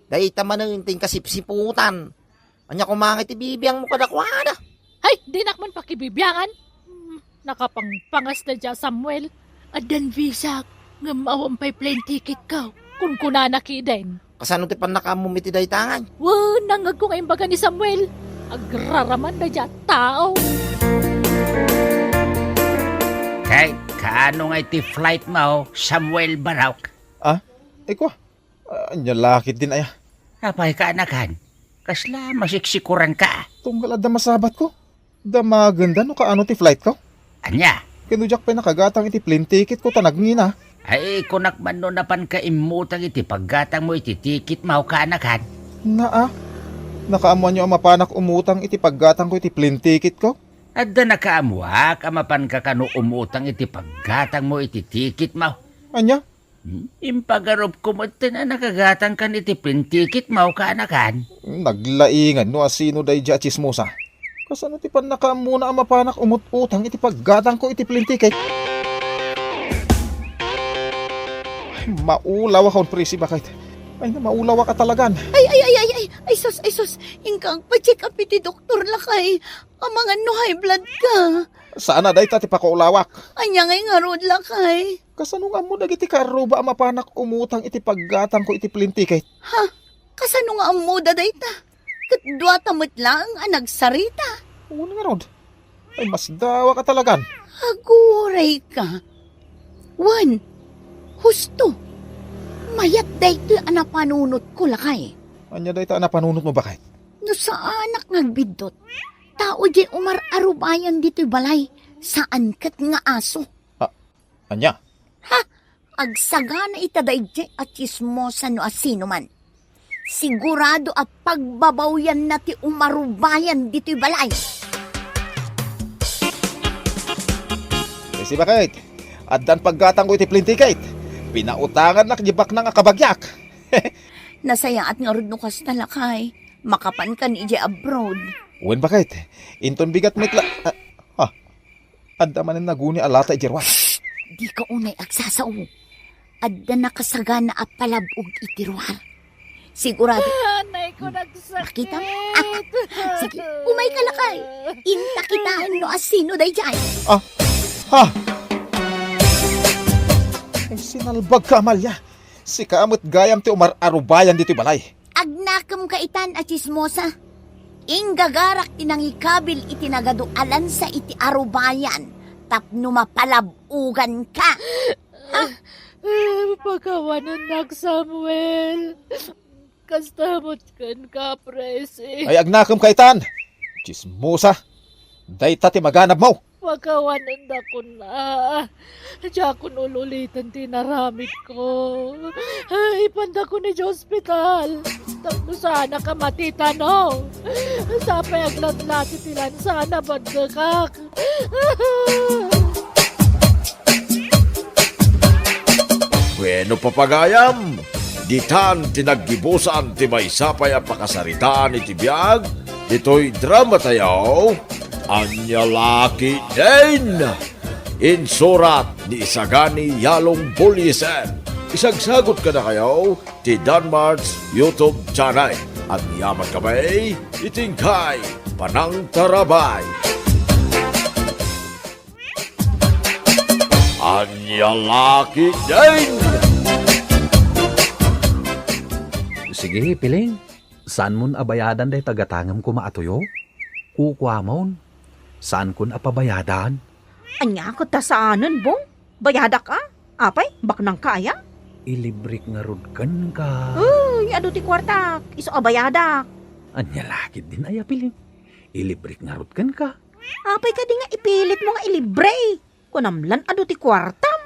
Dayta manen ti inkasipsiputan. Ania koma ngay ti bibiangmo kadakuada? Hay, dinak man pakibibiangan. Hmm, nakapangpangas daydiay a Samuel. Addan visak, ngem awan pay plane ticket ko. Kunkunana ketdin. Kasano ti pannakaammom iti dayta ngay? Wen, nangngegko nga imbaga ni Samuel. Agraraman daydiay a tao. Kay, kaano ngay ti flight mo, Samuel Barok? Ah, iko? Ah, ania la ketdin aya? Apay, kaanakan? Kasla masiksikuran ka? Tunggal adda masabat ko. Damagenda no kaano ti flight ko? Ania? Ken no diak pay nakagatang iti plane ticket ko ta nagngina. Ay, kunak man no napanka immutang iti paggatangmo iti ticket mo, kaanakan? Naa, nakaammoanyo a mapanak umutang iti paggatangko iti plane ticket ko? Adda nakaammoak a mapanka kano umutang iti paggatangmo iti tikitmo. Ania? Hmm? Impagarupko met ten a nakagatangkan iti plane tikitmo, kaanakan. Naglaingan no asino daydiay a tsismosa. Kasano ti pannakaammona a mapanak umut-utang iti paggatangko iti plane ticket? Ay, maulawak on, Presi, bakit? Ay, maulawak a talagan. Ay, ay, ay, ay, ay, ay, sus, ay, sus. Inka agpa-check up iti doktor, lakay. Amangan no high blood ka. Saan a dayta ti pakaulawak. Ania ngay ngarud, lakay? Kasano nga ammo dagiti kaarruba a mapanak umutang iti paggatangko iti plane ticket? Ha? Kasano nga ammoda dayta? Ket duata met laeng a nagsarita. Wen ngarud. Ay, masdawak a talagan. Aguray ka. Wen, husto. Mayat daytoy a napanunotko, lakay. Ania dayta a napanunotmo, bakit? No saanak nga agbiddut, tao diay umar-arubayan ditoy balay, saan ket nga aso. Ah, ania? Ha? Agsagana ita daydiay a tsismosa no asinoman. Sigurado a pagbabawyanna ti umarubayan ditoy balay. Presi, bakit? Addan paggatangko iti plane ticket. Pinautangannak di baknang a kabagiak. Nasayaat ngarud no kasta, lakay. Makapankan idiay abroad. Wen, bakit? Inton bigat met la-, ah, ah. Adda manen naguni a lata idiay ruar. Dika unay agsasao. Adda nakasagana a palab-og iti ruar. Sigurado. Ah, anay ko, nagsakit. Makita mo? Ah, sige, umayka, lakay. Inta kitaen no asino daydiay. Ah, ha? Ay, sinalbagka, Amalia. Sika met gayam ti umar-arubayan ditoy balay. Agnakemka itan a tsismosa. Inggagarak ti nangikabil iti nagadu a lansa iti arubayan tapno mapalab-oganka. Ah, pakawanennak, Samuel. Kasta met kenka, Presi. Ay, agnakemka itan! Tsismosa! Dayta ti maganabmo! Pakawanendakon a. Diakon ul-uliten ti inaramidko. Ipandakon idiay ospital. Tapno saanaka matitano. Sapay aglatlati ti lansa a nabaddekak. Bueno, papagayam, ditan ti naggibusan ti maysa pay a pakasaritaan iti biag ditoy drama tayo, Ania La Ketdin. Insurat ni Isagani Yalong Buliesen. Isagsagut kadakayo ti Danmart's YouTube channel. Agyaman kami iti inkay panangtarabay. Ania La Ketdin! Sige, Piling. Saanmon a bayadan dayta gatangem koma a tuyo? Kukuamon. Saankon a pabayadan. Ania ket ta saanen, Bong? Bayadak a? Apay, baknangka aya? Ilibrek ngarud kenka. Uy, adu ti kuartak. Isu a bayadak. Ania la ketdin aya, Piling? Ilibrek ngarud kenka. Apay kadi nga ipilitmo nga ilibre? Kunam lan adu ti kuartam.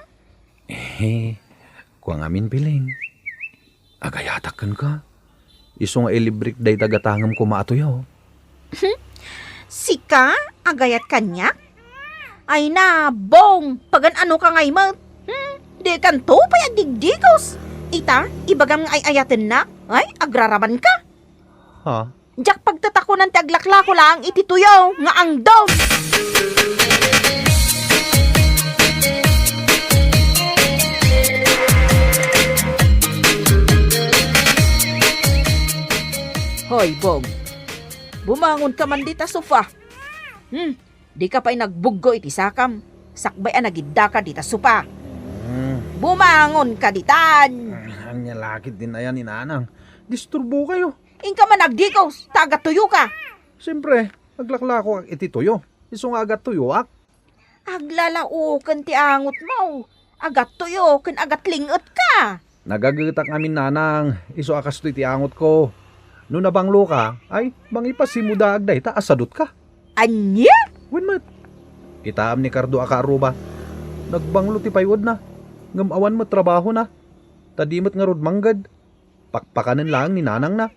Eh, kua ngamin, Piling. Agayatak kenka. Isu nga ilibrek dayta gatangem koma a tuyo. Hmm? Sika? Agayat kaniak? Ay na, Bong, pagan-anoka ngay met? Hmm? Dikanto pay agdigdigos. Ita, ibagam nga ay-ayatennak. Ay, agrarabanka. Ha? Diak pagtatakonan ti aglaklako laeng iti tuyo nga angdom. Hoy, Bong. Bumangonka man dita sofa. Hmm, dika pay nagbuggo iti sakam. Sakbay a nagiddaka dita sofa. Hmm. Bumangonka ditan. Ania la ketdin aya ni Nanang. Disturbokayo. Inka man agdigos, ta agtuyoka. Siempre, aglaklako iti tuyo. Isu nga agtuyoak. Aglalaoken ti angotmo. Agtuyo ken agtling-etka. Nagagetak ngamin, Nanang, isu a kastoy ti angotko. No nabangloka, ay, mangipasimodaag dayta a sadutka. Ania? Wen met. Kitaem ni Cardo a kaarruba. Nagbanglo ti payuedna. Ngem awan met trabahona. Ta di met ngarud mangged. Pakpakanen laeng ni nanangna.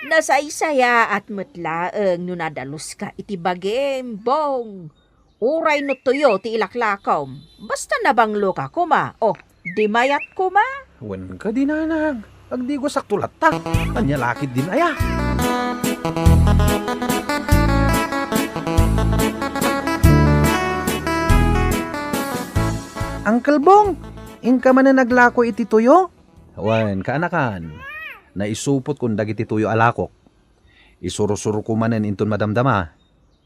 Nasaysayaat met laeng no nadaluska iti bagim, Bong. Uray no tuyo ti ilaklakom, basta nabanglo ka koma, o, di mayat koma. Wen kadi, nanang, agdigusakto latta. Ania la ketdin aya? Uncle Bong, inka manen aglako iti tuyo? Wen, kaanakan. Naisupotkon dagiti tuyo a lakok. Isursurko manen inton madamdama.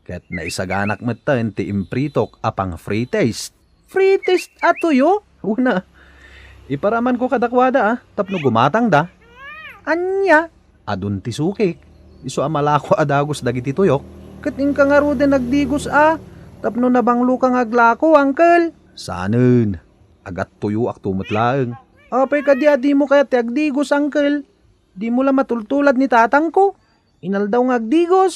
Ket naisaganak metten ti impritok a pang-free taste. Free taste a tuyo? Wen a. Iparamanko kadakuada, a, tapno gumatangda. Ania? Adun ti sukik. Isu a malako a dagus dagiti tuyok. Ket inka ngaruden agdigus a, tapno nabangloka nga aglako, uncle. Saanen. Agattuyoakto met laeng. Apay kadi a dimo kayat ti agdigus, uncle? Dimo la matultulad ni tatangko. Inaldaw nga agdigos.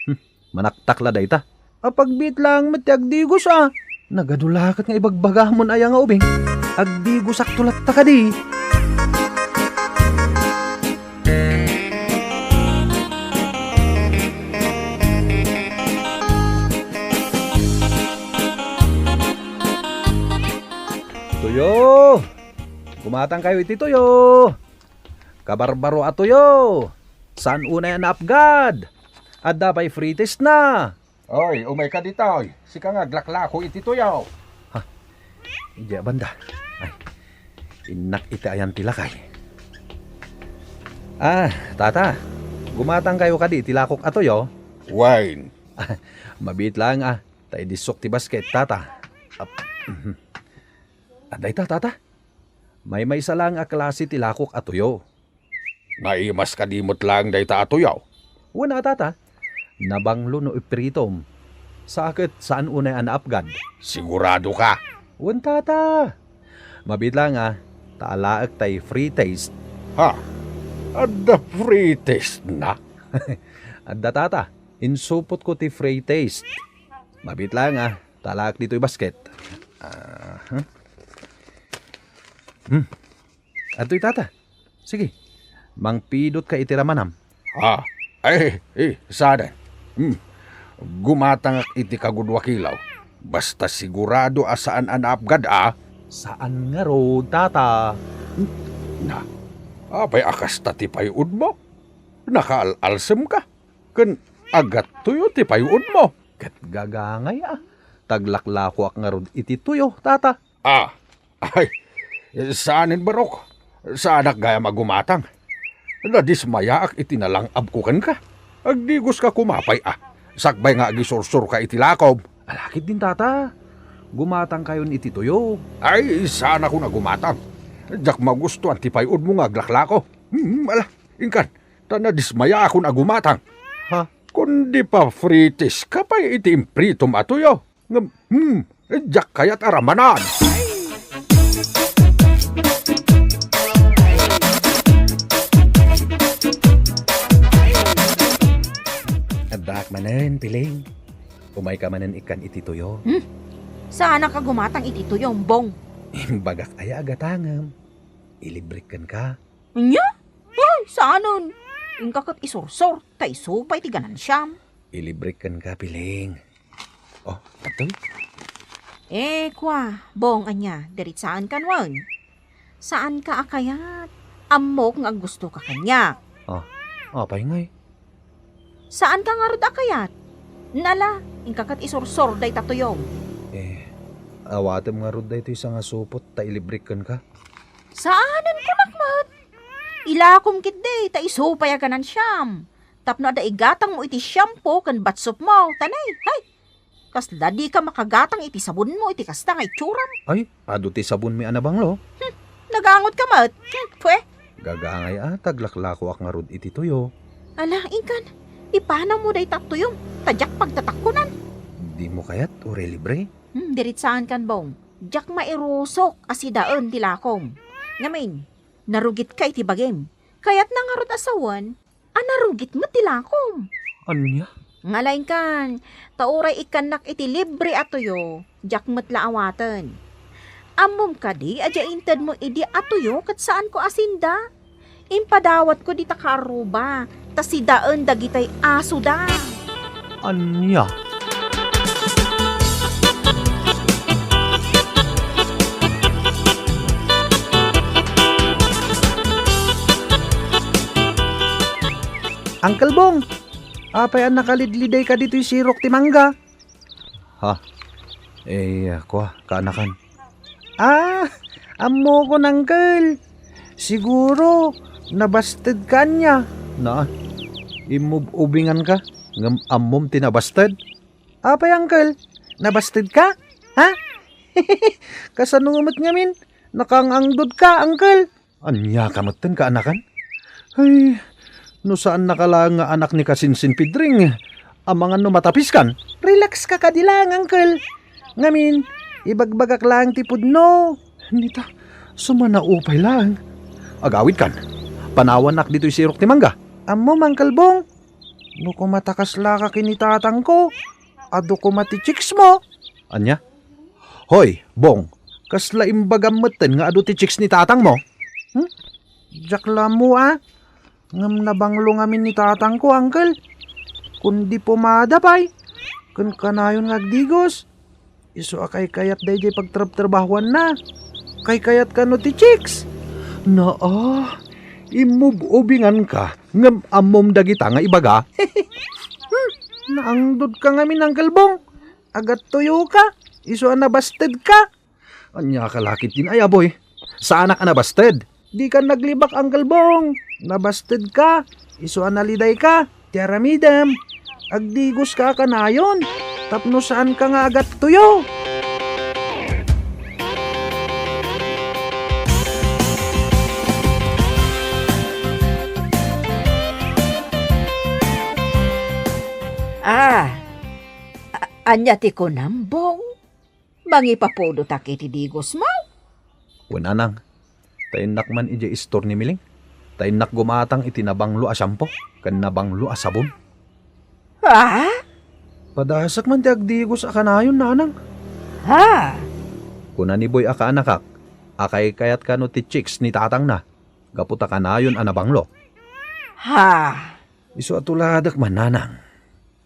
Hmm, manaktak la dayta. Apagbiit laeng met ti agdigos a. Nagadu la ket nga ibagbagamon aya nga ubing? Agdigosakto latta kadi. Tuyo! Gumatangkayo iti tuyo! Kabarbaro a tuyo! Saan unay a naapgad? Adda pay free taste na! Oy, umayka ditoy. Sika nga aglaklako iti tuyo. Ha? Idiay a banda. Ay, innak iti ayan ti lakay. Ah, tata, gumatangkayo kadi iti lakok a tuyo? Wen. Mabiit laeng a, ta idissok ti basket, tata. Ap-, mhm. Adda ita, tata? Maymaysa laeng a klase ti lakok a tuyo. Naimas kadi met laeng dayta a tuyo? Wen a, tata. Nabanglo no ipritom. Sa ket saan unay a naapgad. Sigurado ka? Wen, tata. Mabiit laeng a, ta alaek tay free taste. Ha? Adda free taste na? Adda, tata. Insupotko ti free taste. Mabiit laeng a, ta alaek ditoy basket. Aha. Hmm. Adtoy, tata. Sige. Mangpidotka iti ramanam. Ah, ay, eh, saanen. Hmm. Gumatangak iti kagudua kilaw. Basta sigurado a saan a naapgad a. Saan ngarud, tata. Hmm. Na, apay a kasta ti pay-odmo? Nakaal-alsemka. Ken agattuyo ti pay-odmo. Ket gagangay a. Ta aglaklakoak ngarud iti tuyo, tata. Ah, ay, saanen, barok. Saanak gayam a gumatang. Nadismayaak iti nalang-abko kenka. Agdigoska koma pay a. Sakbay nga agisursurka iti lakom. Ala ketdin, tata. Gumatangkayon iti tuyo. Ay, saanakon a gumatang. Diak magustuan ti pay-odmo nga aglaklako. Hmm, ala, inkan. Ta nadismayaakon a gumatang. Ha? Kundi pa-free taste ka pay iti impritom a tuyo. Ngem, hmm, diak kayat a ramanan. Addaak manen, Piling. Umayka manen ikkan iti tuyo. Hmm? Saanak a gumatang iti tuyo, Bong. Imbagak aya a gatangem. Ilibrek kenka. Ania? Ay, saanen. Inka ket isursor, ta isu pay ti ganansiam. Ilibrek kenka, Piling. Oh, adtoy? Eh, kua, Bong, ania, diritsaen kan wen? Saanka a kayat. Ammok nga aggustoka kaniak. Ah, apay ngay? Saanka ngarud a kayat? Nala, inka ket isursor dayta tuyom. Eh, awatem ngarud daytoy sangasupot ta ilibrek kenka. Saanen kunak met. Ilakom ketdi ta isu pay a ganansiam. Tapno adda igatangmo iti shampoo ken batsupmo, tanay, hay! Kasla dika makagatang iti sabonmo iti kasta nga itsuram. Ay, adu ti sabonmi a nabanglo. Hmm, nagangotka met. Hmm, pwe. Gagangay a, ta aglaklakoak ngarud iti tuyo. Ala, inkan, ipanawmo dayta tuyom, ta diak pagtatakkonan. Dimo kayat, uray libre? Hmm, diritsaen kan Bong. Diak mairusok a sidaen ti lakom. Ngamin, narugitka iti bagim. Kayatna ngarud a sawen, a narugit met ti lakom. Ania? Ngalainkan, ta uray ikkannak iti libre a tuyo, diak met la awaten. Ammom kadi a dia intedmo idi a tuyo ket saanko a sinda? Impadawatko dita kaarruba, ta sidaen dagitay asoda. Ania? Uncle Bong, apay a nakalidlidayka ditoy sirok ti mangga? Ha? Eh, kua, kaanakan. Ah, ammokon, Uncle. Siguro, nabastedka ania? Na, imub-ubinganka, ngem ammom ti nabasted? Apay, Uncle? Nabastedka? Ha? Kasano met ngamin? Nakaang-angdodka, Uncle? Ania ka metten, kaanakan? Ay, no saannaka laeng nga anak ni Kasinsin Pidring, amangan no matapiskan? Relax ka kadi laeng, Uncle. Ngamin, ibagbagak laeng ti pudno. Nita, sumanaupay laeng. Agawidkan. Panawannak ditoy sirok ti mangga. Ammom, Uncle Bong. No koma ta kaslaka ken ni tatangko, adu koma ti chicks mo. Ania? Hoy, Bong, kasla imbagam metten nga adu ti chicks ni tatangmo? Hmm? Diak la ammo a. Ngem nabanglo ngamin ni tatangko, Uncle. Kundi pomada pay. Ken kanayon nga agdigos. Isu a kaykayat daydiay pagtrabtrabahuanna. Kaykayat kano ti chicks? Naa, immub-ubinganka, ngem ammom dagita nga ibaga? Hmm, naangdodka ngamin, Uncle Bong. Agattuyoka, isu a nabastedka. Ania ka la ketdin aya, boy? Saanak a nabasted. Dika naglibak, Uncle Bong. Nabastedka. Isu a nalidayka ti aramidem. Agdigoska a kanayon tapno saanka nga agattuyo. Ah, a-, ania ti kunam, Bong? Mangipapudotak iti digosmo? Wen, Nanang, ta innak man idiay istor ni Miling, ta innak gumatang iti nabanglo a shampoo ken nabanglo a sabon. Ha? Padasek man ti agdigos a kanayon, Nanang. Ha? Kuna ni Boy a kaanakak, a kaykayat kano ti chicks ni tatangna, gapu ta kanayon a nabanglo. Ha? Isu a tuladek man, Nanang.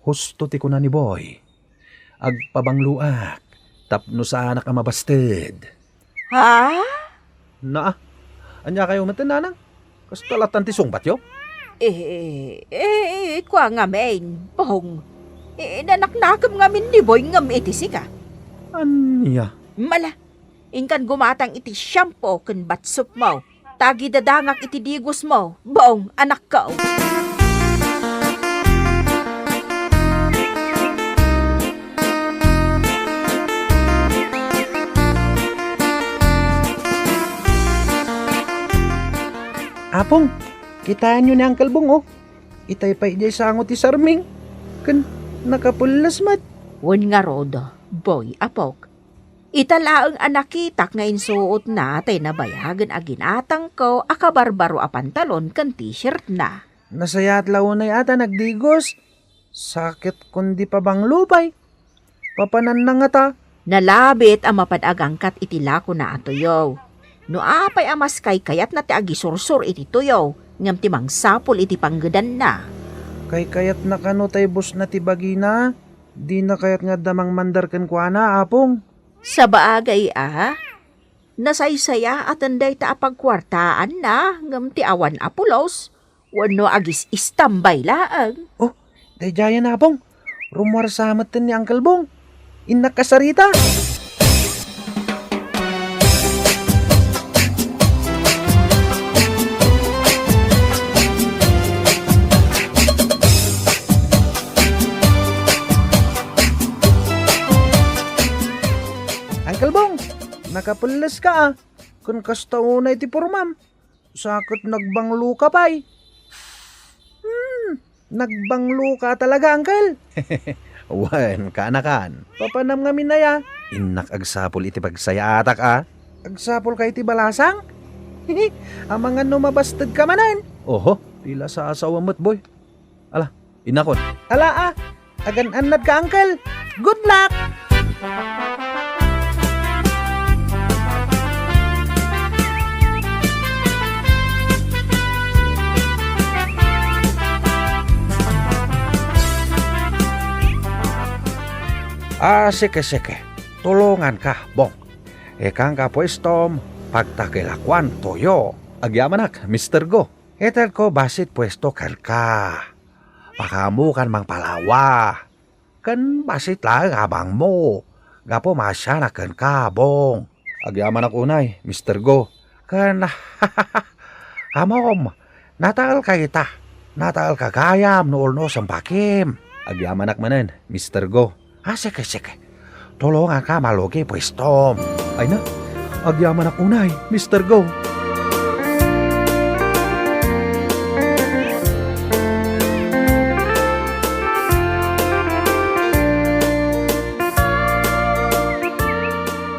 Husto ti kuna ni Boy. Agpabangloak tapno saanak a mabasted. Ha? Naa, ania kayo met, Nanang? Kasta latan ti sungbatyo? Eh, eh, kua ngamin, Bong. Eh, nanaknakem ngamin ni Boy ngem iti sika. Ania? Mala, inkan gumatang iti shampoo ken batsupmo. Ta agidadangak iti digosmo, Bong, anakko. Apong, kitaenyo ni Uncle Bong, oh. Itay pay idiay sango ti sarming. Ken nakapelles met. Wen ngarud, Boy, apok. Ita laeng a nakitak nga insuotna tay nabayagen a ginatangko a kabarbaro a pantalon ken t-shirtna. Nasayaat la unay a ta nagdigos. Sakit kundi pabanglo pay. Papananna ngata. Nalabit a mapan agangkat iti lakona a tuyo. No apay a mas kaykayatna ti agisursor iti tuyo, ngem ti mangsapul iti panggedanna. Kaykayatna kano tay busna ti bagina? Dina kayat nga adda mangmandar kenkuana, Apong? Sabagay a, nasaysayaat dayta a pagkuartaanna ngem ti awan a pulos wenno agis-istambay laeng. Oh, daydiayen, Apong. Rummuarsa metten ni Uncle Bong. Innak kasarita. Uncle Bong, nakapelles ka, ah. Kun kasta unay ti pormam. Sakit nagbanglo ka pay. Hmm, nagbanglo ka talaga, Uncle. Wen, kaanakan. Papanam ngamin aya? Innak agsapul iti pagsayaatak, a. Agsapul ka iti balasang? Amangan no mabasted ka manen. Oho, pila sa asawa met, boy. Ala, inakon. Ala, a. Agan-annad ka, Uncle. Good luck! Ah, sige, sige. Tulonganka, Bong. Ikan ka puestom, pagtakilakuan toyo. Agyamanak, Mister Go. Itedko basit puesto kenka. Pakaammokan mangpalawa. Ken bassit laeng abangmo. Gapu maasianak kenka, Bong. Agyamanak unay, Mister Go. Ken, ammom, nataelka ita. Nataelka gayam no ulnos a bakim. Agyamanak manen, Mister Go. Ah, sige, sige. Tulonganka malugi puestom. Ay na, agyamanak unay, Mister Go.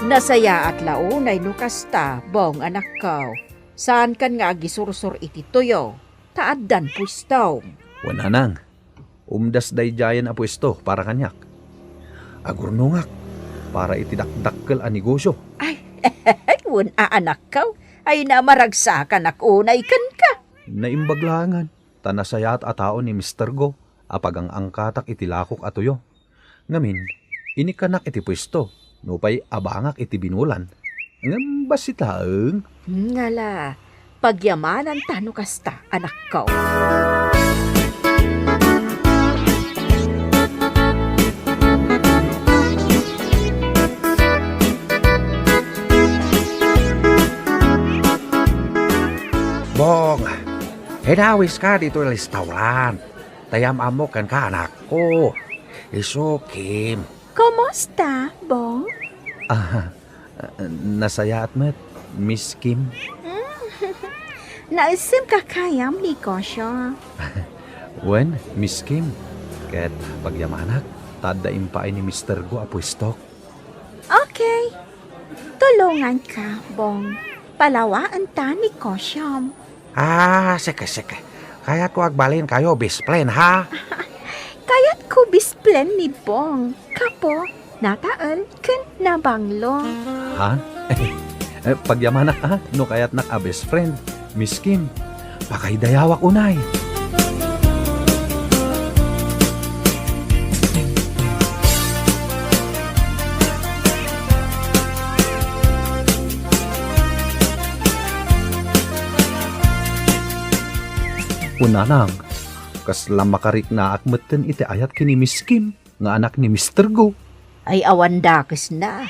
Nasayaat la unay no kasta, Bong, anakko. Saankan nga agisursor iti tuyo, ta addan puesto. Wen, nanang, umdas daydiayen a puesto para kaniak. Agurnongak para iti dakdakkel a negosio. Ay, wen a, anakko, ay na maragsakanak unay kenka. Naimbag laengen, ta nasayaat a tao ni Mister Go a pagang-angkatak iti lakok a tuyo. Ngamin, inikkanak iti puesto, nupay abangak iti binulan. Ngem bassit laeng. Ngala, pagyamananta no kasta, anakko. Bong, inawiska ditoy restaurant. Ta yam-ammok kenka, anakko. Isu, Kim. Kumusta, Bong? Ah, nasayaat met, Miss Kim. Mm. Naisem ka kayam, negosyo. Wen, Miss Kim. Ket pagyamanak, ta adda impaay ni Mister Go a puestok. Okay. Tulonganka, Bong. Palawaenta negosyom. Ah, sige, sige. Kayatko agbalinkayo best friend, ha? Kayatko best friend ni Bong. Kapo, nataen ken nabanglo. Ha? Eh, pagyamanak, ha? No kayatnak a best friend, Miss Kim, pakaidayawak unay. Kunanang, kasla makariknaak metten iti ayat ken ni Miss Kim nga anak ni Mister Go. Ay, awan dakesna.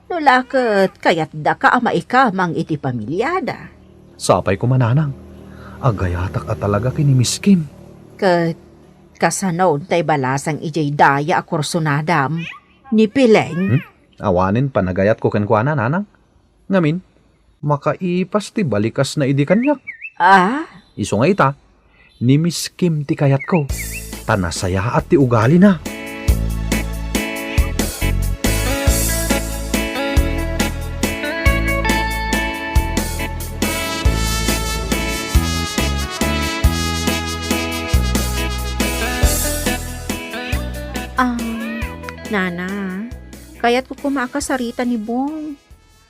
No la ket kayatdaka a maikamang iti pamiliada. Sapay koma, nanang. Agayatak a talaga ken ni Miss Kim. Ket kasano tay balasang idiay daya a kursunadam? Ni Pileng? Hmm? Awanen panagayatko kenkuana, nanang. Ngamin, makaipas ti balikasna idi kaniak. Ah? Isu nga ita, ni Miss Kim ti kayatko. Ta nasayaat ti ugalina. Ah, nana, kayatko koma a kasarita ni Bong.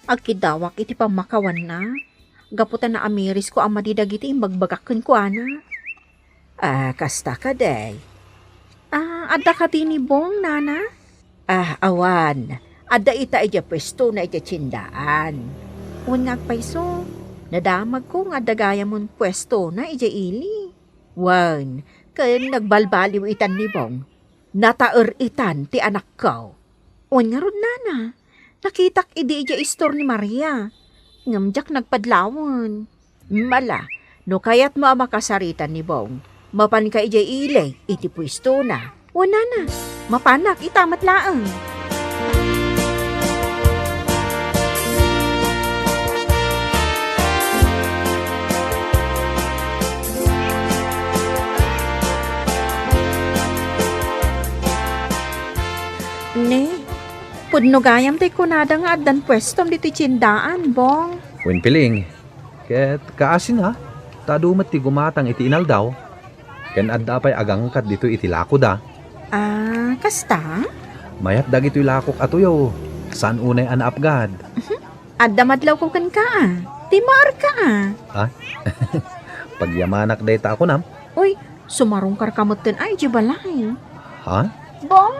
Agkidawak iti pammakawanna, gapu ta naamirisko a madi dagiti imbagbagak kenkuana. Ah, kasta kadi? Ah, adda kadi ni Bong, nana? Ah, awan. Adda ita idiay puestona idiay tiendaan. Wen nga agpayso, nadamagko nga adda gayamon puestona idiay ili. Wen, ken nagbalbaliw itan ni Bong. Nataer itan ti anakko. Wen ngarud, nana, nakitak idi idiay istor ni Maria. Ngem diak nagpadlawen. Mala, no kayatmo a makasarita ni Bong, mapanka idiay ili iti puestona. Wen, nana, mapanak ita met laeng. Ne, pudno gayam tay kunada nga addan puestom ditoy tiendaan, Bong. Wen, Piling, ket kaasina, ta adu met ti gumatang iti inaldaw, ken adda pay agangkad ditoy iti lakoda. Ah, kasta? Mayat dagitoy lakok a tuyo, saan unay a naapgad. Mhm. Adda madlawko kenka, a. Timmaerka, a. Ha? Pagyamanak dayta a kunam? Uy, sumarungkarka metten a idiay balay. Ha? Bong!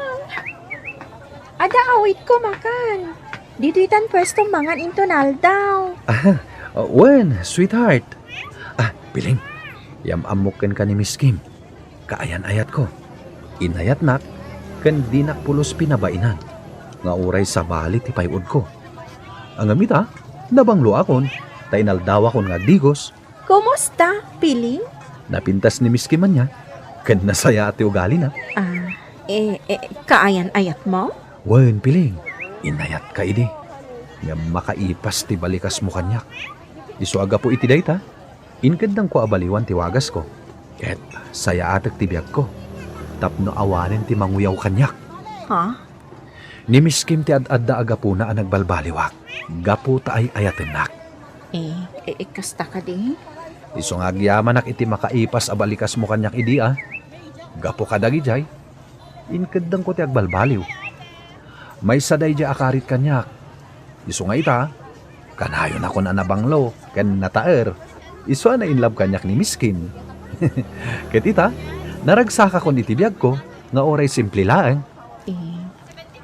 Adda awitko, makan. Ditoy tan puesto mangan inton aldaw. Ah, wen, sweetheart. Ah, Piling, yam-ammok kenka ni Miss Kim. kaayan-ayatko. Inayatnak ken dinak pulos pinabainan nga uray sabali ti pay-odko. Ngem ita, nabangloakon ta inaldawakon nga agdigos. "Kumusta, Piling?" Napintas ni Miss Kim ania, ken nasayaat ti ugalina. "Ah, eh, eh, kaayan-ayatmo?" "Wen, Piling, inayatka idi. Ngem makaipas ti balikasmo kaniak. Isu a gapu iti dayta, inkeddangko a baliwan ti wagasko. Ket sayaatek ti biagko tapno awanen ti manguyaw kaniak." "Ha?" "Ni Miss Kim ti ad-adda a gapuna a nagbalbaliwak, gapu ta ay-ayatennak." "Eh, eh, eh, kasta kadi?" "Isu nga agyamanak iti makaipas a balikasmo kaniak idi a. Gapu kadagijay, inkeddangko ti agbalbaliw. Maysa daydiay a karit kaniak. Isu nga ita, kanayonakon a nabanglo ken nataer. Isu a na-in love kaniak ni Miss Kim." Ket ita, naragsakakon iti biagko nga uray simple laeng. Eh,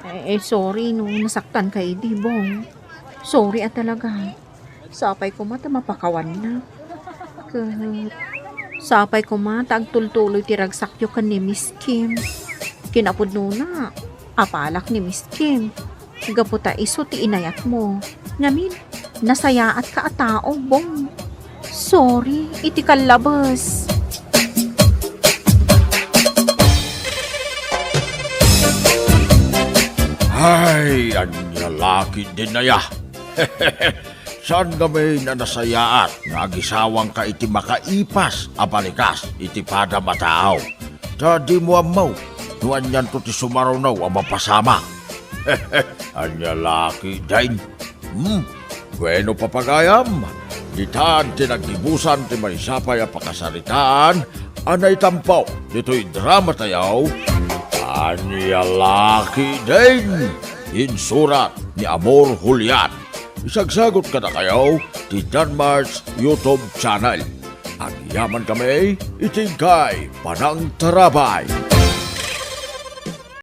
eh, eh, sorry no nasaktanka idi, Bong. Sorry a talaga. Sapay koma ta mapakawanna. Ket sapay koma ta agtultuloy ti ragsakyo ken ni Miss Kim. Kinapudnona, apalak ni Miss Kim. Gapu ta isu ti inayatmo. Ngamin, nasayaatka a tao, Bong. Sorry iti kallabes." Ay, ania la ketdin aya? Saan ngamin a nasayaat nga agisawangka iti makaipas a balikas iti padam a tao? Ta dimo ammo no anianto ti sumaruno a mapasamak. Ania la ketdin? Hmm? Bueno, papagayam, ditan ti naggibusan ti maysa pay a pakasaritaan a naitampo ditoy drama tayo. Ania la ketdin? Insurat ni Amor Julian. Isagsagot kadakayo ti Danmar's YouTube channel. Agyaman kami iti inkay panangtarabay.